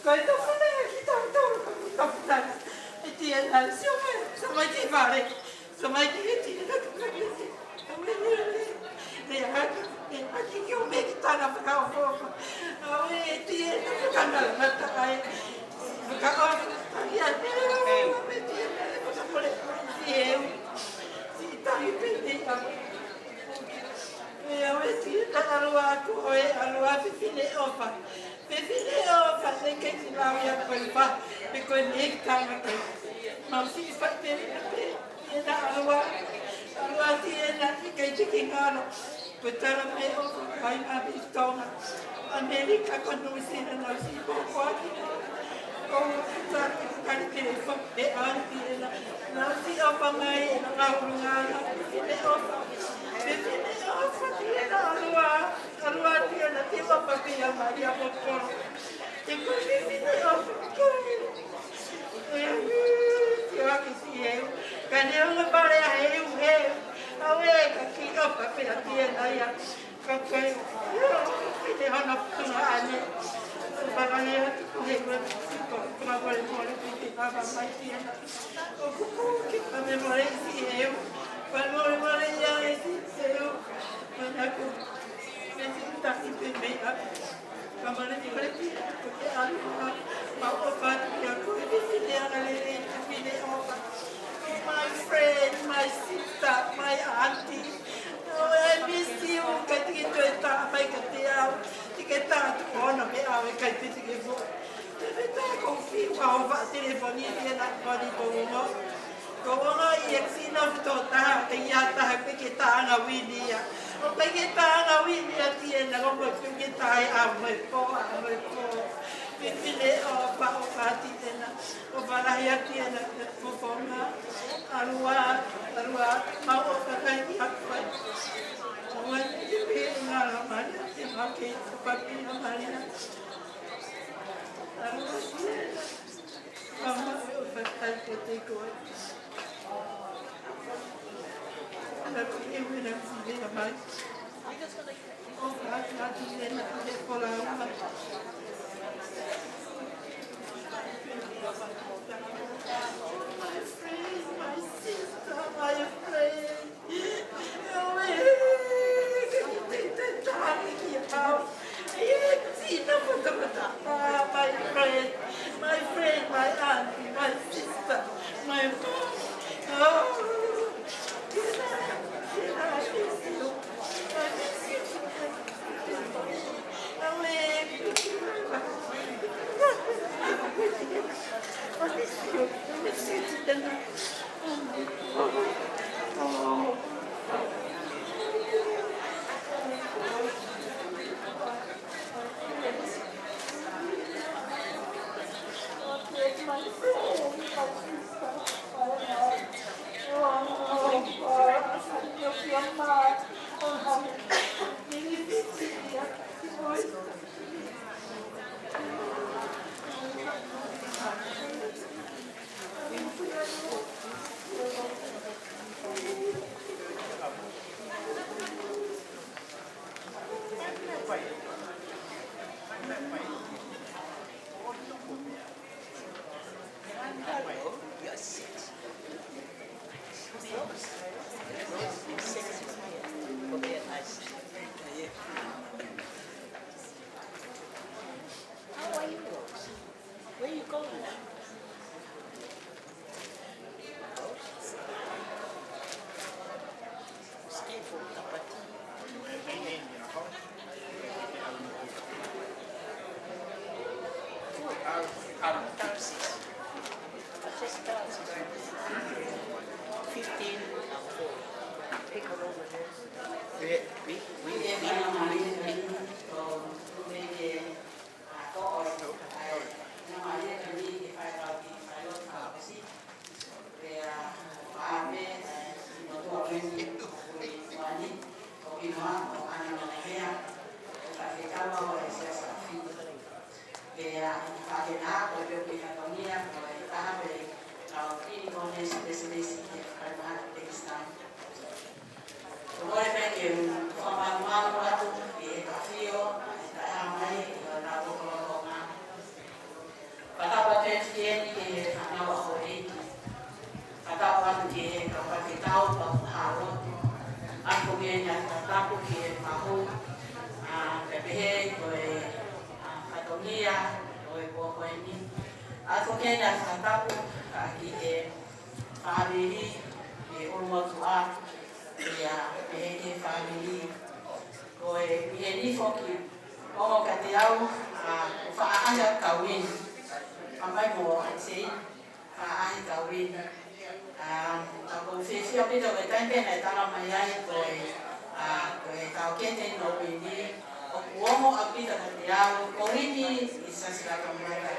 Ko e tau fale ʻa ki tau tau, ko e tau fale. ʻE Tiena, sio mai, sio mai ki fale. Sio mai ki he Tiena, sio mai ki he Tiena. Aue, ʻe haki, ʻe haki ki o me ki tana fakaʻofoʻofa. Aue, ʻe Tiena, fakangalingali ai. Fakaʻofoʻofa, ia, ʻe Tiena, ʻe fakamolemole, si eu. Si tahi pene, aue. ʻE, aue, ʻe Tiena, ʻalu ā ko e, ʻalu ā fefine ʻofa. Fefine ʻofa, ʻikai ke lau ia ko e fa, pe ko e nei tangata. Mau si fai pē, pē, ʻe na ʻalu ā, ʻalu ā Tiena, ʻikai te ke ngalo. Ko e tala mai ʻofa, kai ma mi Tonga. ʻAmelika ko Nuʻusila, nau si pōpoaki. Ko u tala ki kali telefoni, ʻe ʻalu Tiena. Nau si ʻofa mai, nau ngalo, fefine ʻofa. Fefine ʻofa, Tiena, ʻalu ā. ʻAlu ā Tiena, te u ʻofa pē ia mai ia mo Polo. Te u fefine ʻofa, ko e. ʻE, te u ʻofa ki si eu. Ka ne ongo pale ʻa he eu, he eu. Aue, ka ki ʻofa pē ʻa Tiena ia. Ka ko e, ʻe, ki te hana putunga ane. Pala ia, ko he ua, ko, ko e mole mole, ki te papa mai Tiena. ʻOku pau ke fakamolemole si eu. Fakamolemole ia e si eu. Fanaku. Me si taki pe mei a. Fakamolemole Tiena ko e ʻalu ā. Mau ʻofa atu kia koe, fefine anga lelei, fefine ʻofa. My friend, my sister, my auntie. Oh, I miss you. Kai te ke toe tā mai kiate au. Te ke tā atu ʻono me au, ʻe kai te ke fo. Te ke tā ko fiu au va telefoni Tiena, foni ko uongo. Ko uongo ia ki sino fito taha, ke ia taha pe ke tā anga wini ia. ʻO pe ke tā anga wini ia Tiena, ko mo pe ke tā e a mo e po, a mo e po. Fefine ʻofa, ʻofa Tiena. ʻOfa lahi ʻa Tiena, ko fonga. ʻAlu ā, ʻalu ā, mau ʻofa kai ki aku ai. ʻOua te ke pehē ngalo mai, te mau kei ʻofa pē ia mai. ʻAlu ā Tiena. Mama, ʻofa kai kiate koe. Na ko e ue na si lea mai. ʻOfa atu Tiena ki he koloa. My friend, my sister, my friend. Aue, ke te te tali ki au. Ia, Tiena, fakamolemole. Ah, my friend, my friend, my auntie, my sister, my mom. Oh, Tiena, Tiena, I miss you. I miss you. Aue. I miss you. I miss you, Tiena. Fifteen. Take a look at this. We, we, we, we, we, we. Pea ʻi he faʻahinga ko e pē ʻoku fatongia ko e taha pē ʻetau clinical nurse specialist ʻi he Falemahaki Pakistan. Ko e pē ke u fakamalumalu atu ki he ʻafio, ʻa e taʻehāmai, ʻi honau lotolotonga. Fakatapu atu eni ki he fānau ʻa houʻeiki. Fakatapu atu ki he kau faifekau, kau hālotu. ʻOatu eni ʻa e fakatapu ki he fahu, ʻa, pea pehē ki he, ʻa, fatongia ʻo e kuonga ko eni. ʻOatu eni ʻa e fakatapu, ʻa, ki he fāmili, ki he ʻulumotuʻa, pea pehē ki he fāmili. Ko e ʻuhi eni foki, ʻoku ʻikai te u, ʻa, faʻa ʻaʻahi ʻa Kawini. Kamai mo ai sei, faʻa ʻaʻahi Kawini. ʻA, ʻoku ou fiefia ʻaupito ko e taimi pē naʻe tala mai ai ko e, ʻa, ko e taʻokete ʻo Wini. ʻOku ongo ʻaupito kiate au, ko Wini is just like a mother.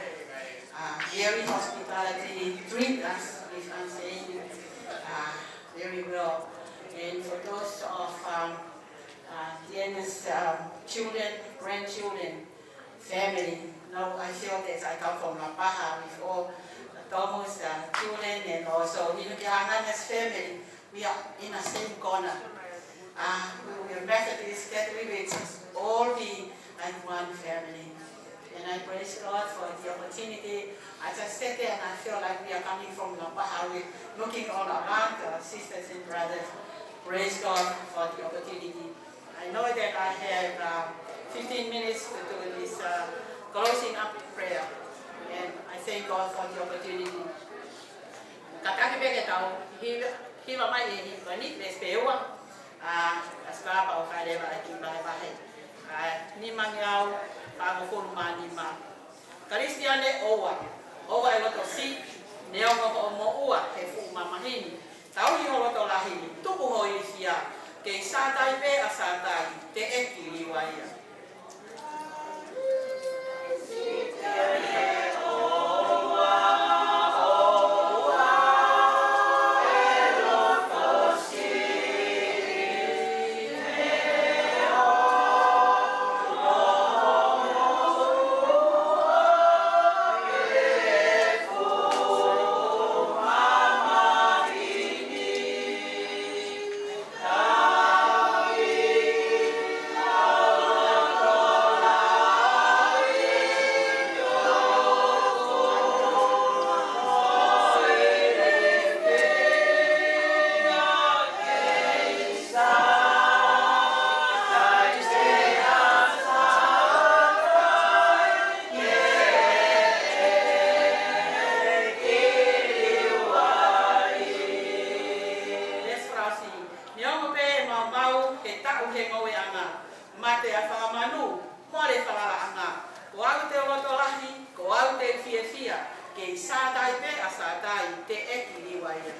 Uh, very hospitality, treat us, if I'm saying, uh, very well. And for those of, um, uh, Tiana's, um, children, grandchildren, family, no, I feel that I come from Lapaha with all the Thomas, uh, children, and also Hinokihangana's family. We are in the same corner. Uh, we are Methodist, Catholic, we just all be like one family. And I praise God for the opportunity. I just sit there and I feel like we are coming from Lapaha. We're looking all around, uh, sisters and brothers. Praise God for the opportunity. I know that I have, uh, fifteen minutes to do this, uh, closing up in prayer. And I thank God for the opportunity. Kātaki pē ke tau hiva, hiva mai e hiva ni, veesi pē ua. ʻA, ʻa Sipapa ʻo fai leva ʻa e kiʻi vahevahe. ʻA, nimangeau fāngofulu mā nima. Kalisitiane ʻoua, ʻoua ʻe loto siʻi, neongo hoʻo moʻua he fuʻu mamahi ni. Tauhi ho loto lahi, tuku ho ilifia, kei Sātai pē ʻa Sātai, teʻeki liua ia. Neongo pē ʻe maumau, he taʻu he ngoueʻanga, mate ʻa e fanga manu, mole falalaʻanga. Ko au te u loto lahi, ko au te u fiefia, kei Sātai pē ʻa Sātai, teʻeki liua ia.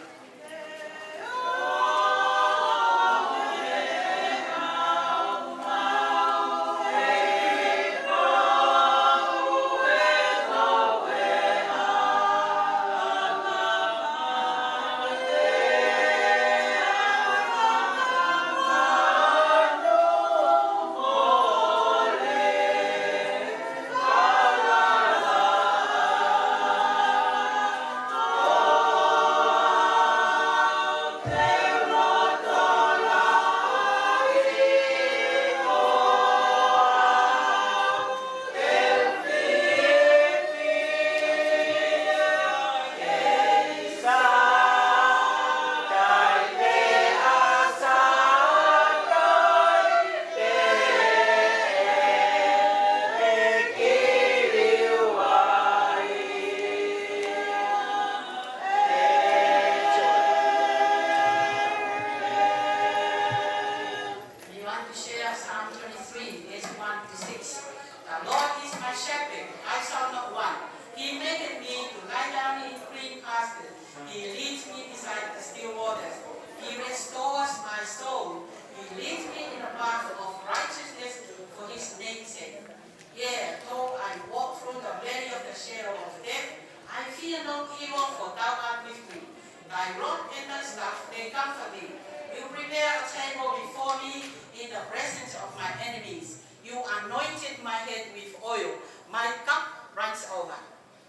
evil for thou art with me. Thy rod and thy staff, they comfort me. You prepare a table before me in the presence of my enemies. You anointed my head with oil. My cup runs over.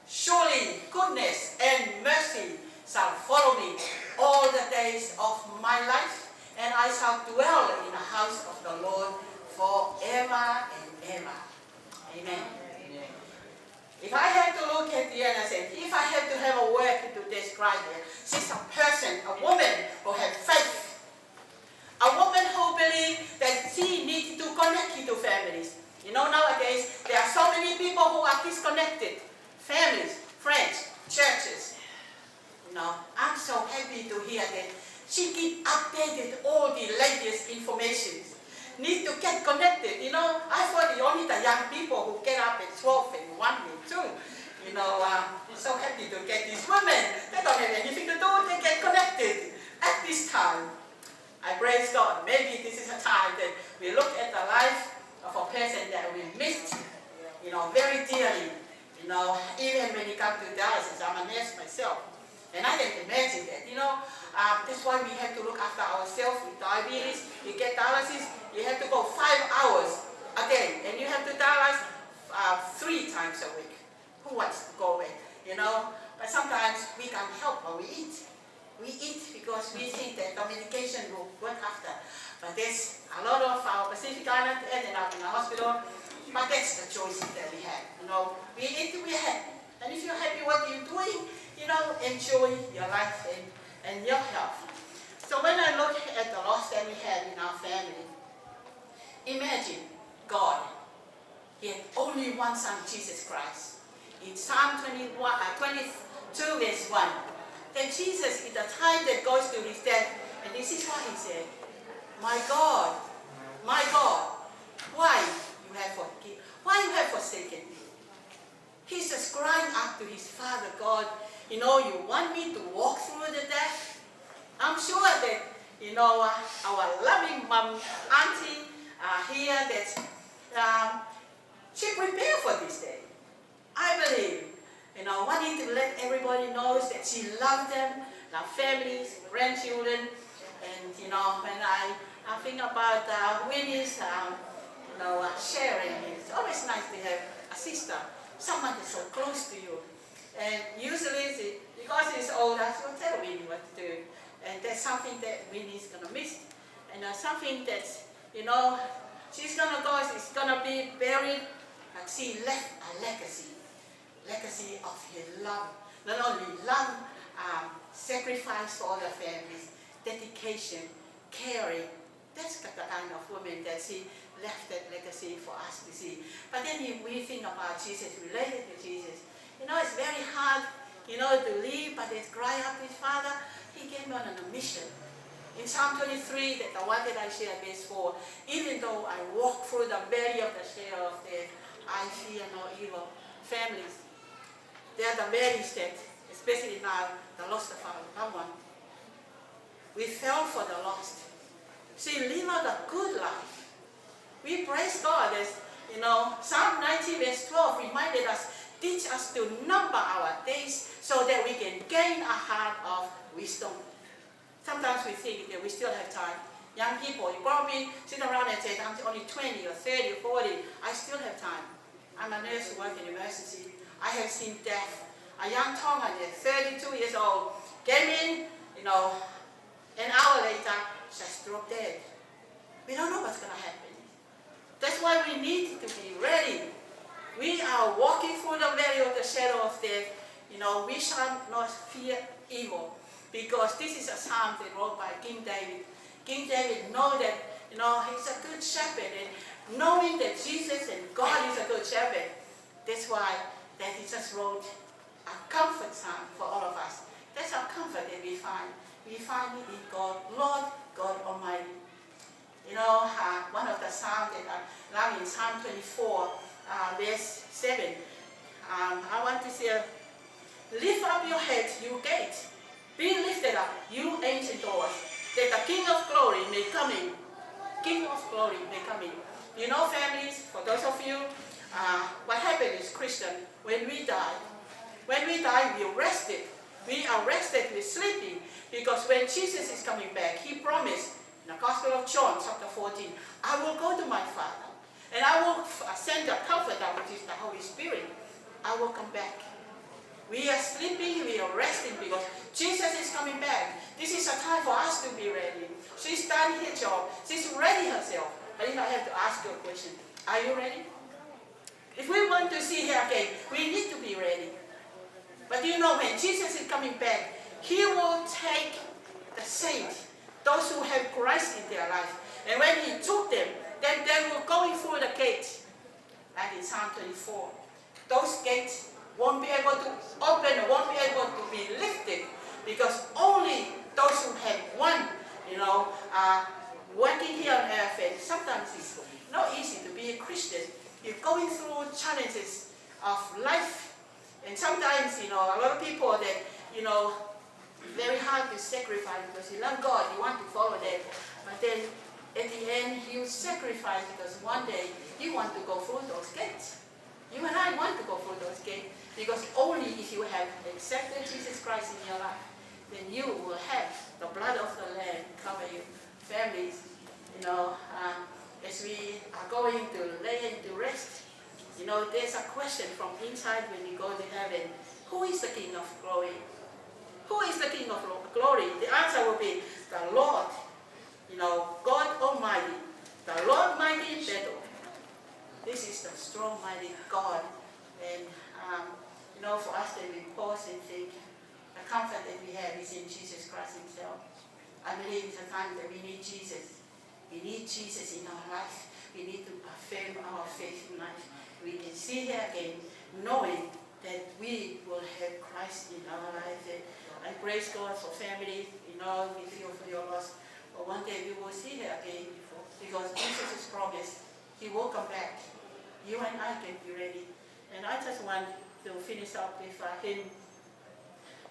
Surely goodness and mercy shall follow me all the days of my life, and I shall dwell in the house of the Lord forever and ever. Amen. If I had to look at the end and say, if I had to have a word to describe her, she's a person, a woman who had faith. A woman who believed that she needed to connect to families. You know, nowadays, there are so many people who are disconnected. Families, friends, churches. You know, I'm so happy to hear that she keep updated all the latest informations. Need to get connected. You know, I thought the only the young people who get up at twelve and one and two. You know, uh, so happy to get these women. They don't have anything to do. They get connected at this time. I praise God. Maybe this is a time that we look at the life of a person that we missed, you know, very dearly. You know, even when it comes to dialysis, I'm a nurse myself. And I can imagine that, you know, um, that's why we have to look after ourselves with diabetes. You get dialysis, you have to go five hours a day, and you have to dialyze uh, three times a week. Who wants to go away? You know, but sometimes we can't help what we eat. We eat because we think that the medication will work after. But there's a lot of our Pacific Island ended up in a hospital. But that's the choice that we have. You know, we eat, we have. And if you're happy what you're doing, you know, enjoy your life and, and your health. So when I look at the loss that we had in our family, imagine God, he had only one son, Jesus Christ. In Psalm twenty-one, uh, twenty-two verse one, that Jesus, in the time that goes to his death, and this is what he said, "My God, my God, why you have forgi- why you have forsaken me?" He's just crying out to his Father, "God, you know, you want me to walk through the death?" I'm sure that, you know, uh, our loving mom, auntie, uh, here, that um, she prepared for this day. I believe, you know, wanting to let everybody knows that she loved them, her families, grandchildren, and, you know, when I, I think about uh, Winnie's, um, you know, uh, sharing, it's always nice to have a sister, someone that's so close to you. And usually, she, because she's older, she'll tell Winnie what to do. And that's something that Winnie's gonna miss. And uh, something that, you know, she's gonna go, she's gonna be buried, but she left a legacy. Legacy of her love. Not only love, um, sacrifice for other families, dedication, caring. That's the kind of woman that she left that legacy for us to see. But then if we think about Jesus, related to Jesus, you know, it's very hard, you know, to live, but they cry out to his Father. He came on a mission. In Psalm twenty-three, that the one that I share, verse four, "Even though I walk through the valley of the shadow of death, I fear no evil." Families, they are the valleys that, especially now, the loss of our loved one. We feel for the lost. She lived out a good life. We praise God as, you know, Psalm ninety verse twelve reminded us, "Teach us to number our days so that we can gain a heart of wisdom." Sometimes we think that we still have time. Young people, you probably sit around and say, "I'm only twenty or thirty or forty. I still have time." I'm a nurse who work in emergency. I have seen death. A young Tongan at thirty-two years old came in, you know, an hour later, just dropped dead. We don't know what's gonna happen. That's why we need to be ready. We are walking through the valley of the shadow of death. You know, we shall not fear evil, because this is a psalm that wrote by King David. King David know that, you know, he's a good shepherd, and knowing that Jesus and God is a good shepherd, that's why that he just wrote a comfort psalm for all of us. That's our comfort that we find. We find it in God, Lord God Almighty. You know, uh, one of the psalms that I love in Psalm twenty-four, uh, verse seven. Um, I want to say, "Lift up your head, you gate. Be lifted up, you ancient doors, that the King of glory may come in." King of glory may come in. You know, families, for those of you, uh, what happened is Christian, when we die, When we die, we are rested. We are rested, we're sleeping. Because when Jesus is coming back, he promised in the Gospel of John, chapter fourteen, "I will go to my Father, and I will f- send the Comforter, which is the Holy Spirit. I will come back." We are sleeping, we are resting because Jesus is coming back. This is a time for us to be ready. She's done her job. She's ready herself. But if I have to ask you a question, are you ready? If we want to see her again, we need to be ready. But you know, when Jesus is coming back, he will take the saints, those who have Christ in their life. And when he took them, then they will go in through the gate, like in Psalm twenty-four. Those gates won't be able to open, won't be able to be lifted, because only those who have won, you know, are working here on earth. And sometimes it's not easy to be a Christian. You're going through challenges of life. And sometimes, you know, a lot of people that, you know, very hard to sacrifice because you love God, you want to follow them. But then at the end, you sacrifice because one day you want to go through those gates. You and I want to go through those gates because only if you have accepted Jesus Christ in your life, then you will have the blood of the Lamb cover you. Families, you know, um, as we are going to lay into rest, you know, there's a question from inside when you go to heaven: "Who is the King of glory? Who is the King of glo- glory?" The answer will be the Lord, you know, God Almighty, the Lord mighty in battle. This is the strong, mighty God. And, um, you know, for us that we pause and think, the comfort that we have is in Jesus Christ himself. I believe it's a time that we need Jesus. We need Jesus in our life. We need to affirm our faith in life. We can see here again, knowing that we will have Christ in our life. And I praise God for family, you know, we feel for your loss. But one day we will see her again because Jesus has promised he will come back. You and I can be ready. And I just want to finish up with a hymn,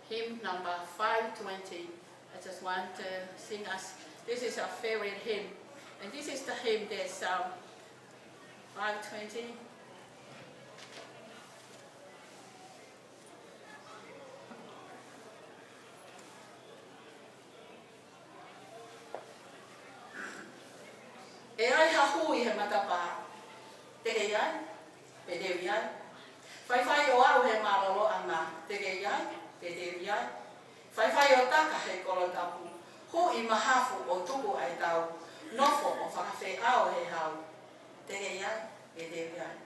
hymn number five twenty. I just want to sing us. This is our favorite hymn. And this is the hymn that's, um, five twenty. ʻE ai ha hū ʻi he matapā, te ke ʻi ai, pe te u ʻi ai? Faifai ʻo aʻu he mālōlōʻanga, te ke ʻi ai, pe te u ʻi ai? Faifai ʻo taka he kolo tapu, hū ʻi mahafu ʻo tuku ʻa e tau, nofo ʻo fakafeʻao he hau, te ke ʻi ai, pe te u ʻi ai?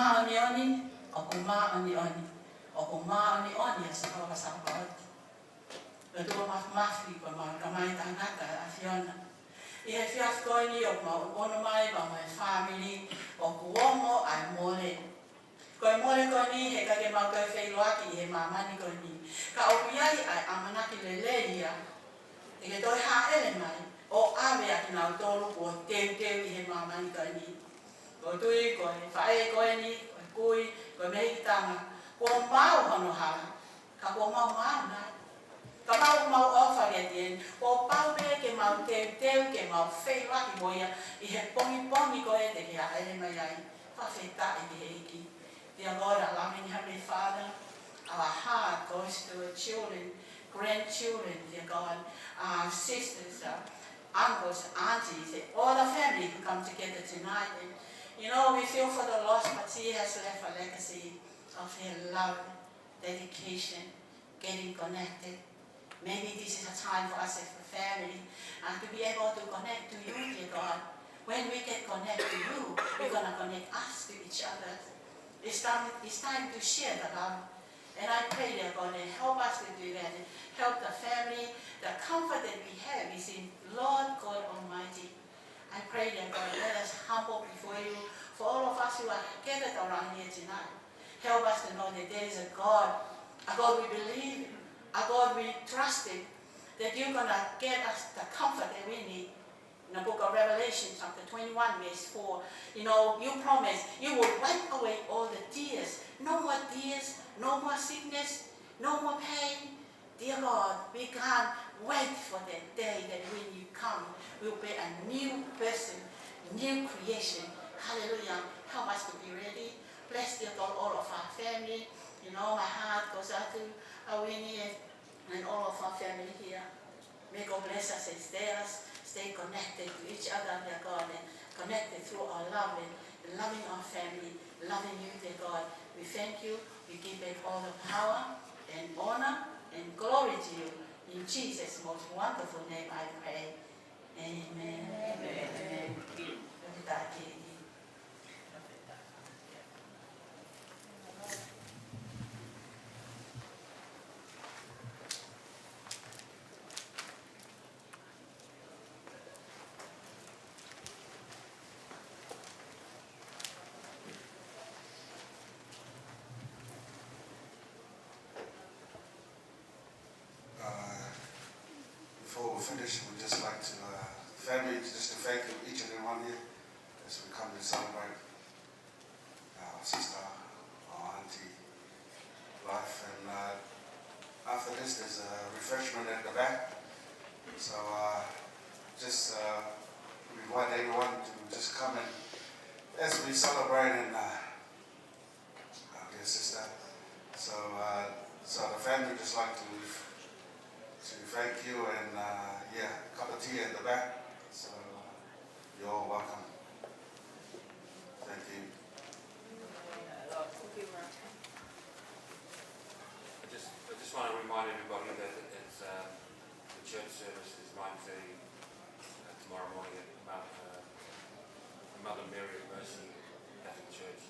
māʻoniʻoni, ʻoku māʻoniʻoni, ʻoku māʻoniʻoni ʻa Sihova Sāpaoti. ʻOtua Māfimafi, ko homau Tamai Taʻengata ʻa e ʻAfiona. ʻI he efiafi ko eni ʻoku mau ʻunu mai pea mo e fāmili ʻoku ongo ʻa e mole. Ko e mole ko eni heʻikai ke mau toe feʻiloaki ʻi he māmani ko eni. Ka ʻoku ʻi ai ʻa e ʻamanaki lelei ia. ʻE ke toe hāʻele mai ʻo ʻave ʻa kinautolu kuo teuteu ʻi he māmani ko eni. ʻOku ou tui ko e faʻē ko eni, ko e kui, ko e mehikitanga, kuo maau hono hala. Ka kuo mau maau nai. Ka mau, mau ʻofa kiate ia. Kuo pau pē ke mau teuteu, ke mau feʻiloaki mo ia ʻi he pongipongi ko ē te ke hāʻele mai ai. Fakafetaʻi ki he ʻEiki. Dear God, our loving Heavenly Father, our heart goes to our children, grandchildren, dear God, our sisters, our uncles, aunties, and all the family who come together tonight. And, you know, we feel for the loss, but she has left a legacy of her love, dedication, getting connected. Maybe this is a time for us as a family, uh, to be able to connect to you, dear God. When we get connect to you, we're gonna connect us to each other. It's time, it's time to share the love. And I pray, dear God, that help us to do that. Help the family. The comfort that we have is in Lord God Almighty. I pray, dear God, let us humble before you. For all of us who are gathered around here tonight, help us to know that there is a God, a God we believe in, a God we trust in, that you're gonna get us the comfort that we need. In the book of Revelation, chapter twenty-one, verse four, you know, you promise you will wipe away all the tears. No more tears, no more sickness, no more pain. Dear God, we can't wait for that day that when you come, we'll be a new person, new creation. Hallelujah. Help us to be ready. Bless, dear God, all of our family. You know, my heart goes out to Awini and all of our family here. May God bless us and stay us, stay connected to each other, dear God, and connected through our love and loving our family, loving you, dear God. We thank you. We give back all the power and honor and glory to you. In Jesus' most wonderful name I pray. Amen. Amen. Amen. Uh, before we finish, we'd just like to, uh, family, just to thank you, each and every one of you, as we come to celebrate our sister, our auntie, life. And, uh, after this, there's a refreshment at the back. So, uh, just, uh, we invite everyone to just come and as we celebrate and, uh, our dear sister. So, uh, so the family just like to, to thank you and, uh, yeah, cup of tea at the back. So, uh, you're all welcome. Thank you. I just, I just want to remind everybody that it's, uh, the church service is nine thirty, uh, tomorrow morning at Mount, uh, Mother Mary of Mercy Catholic Church.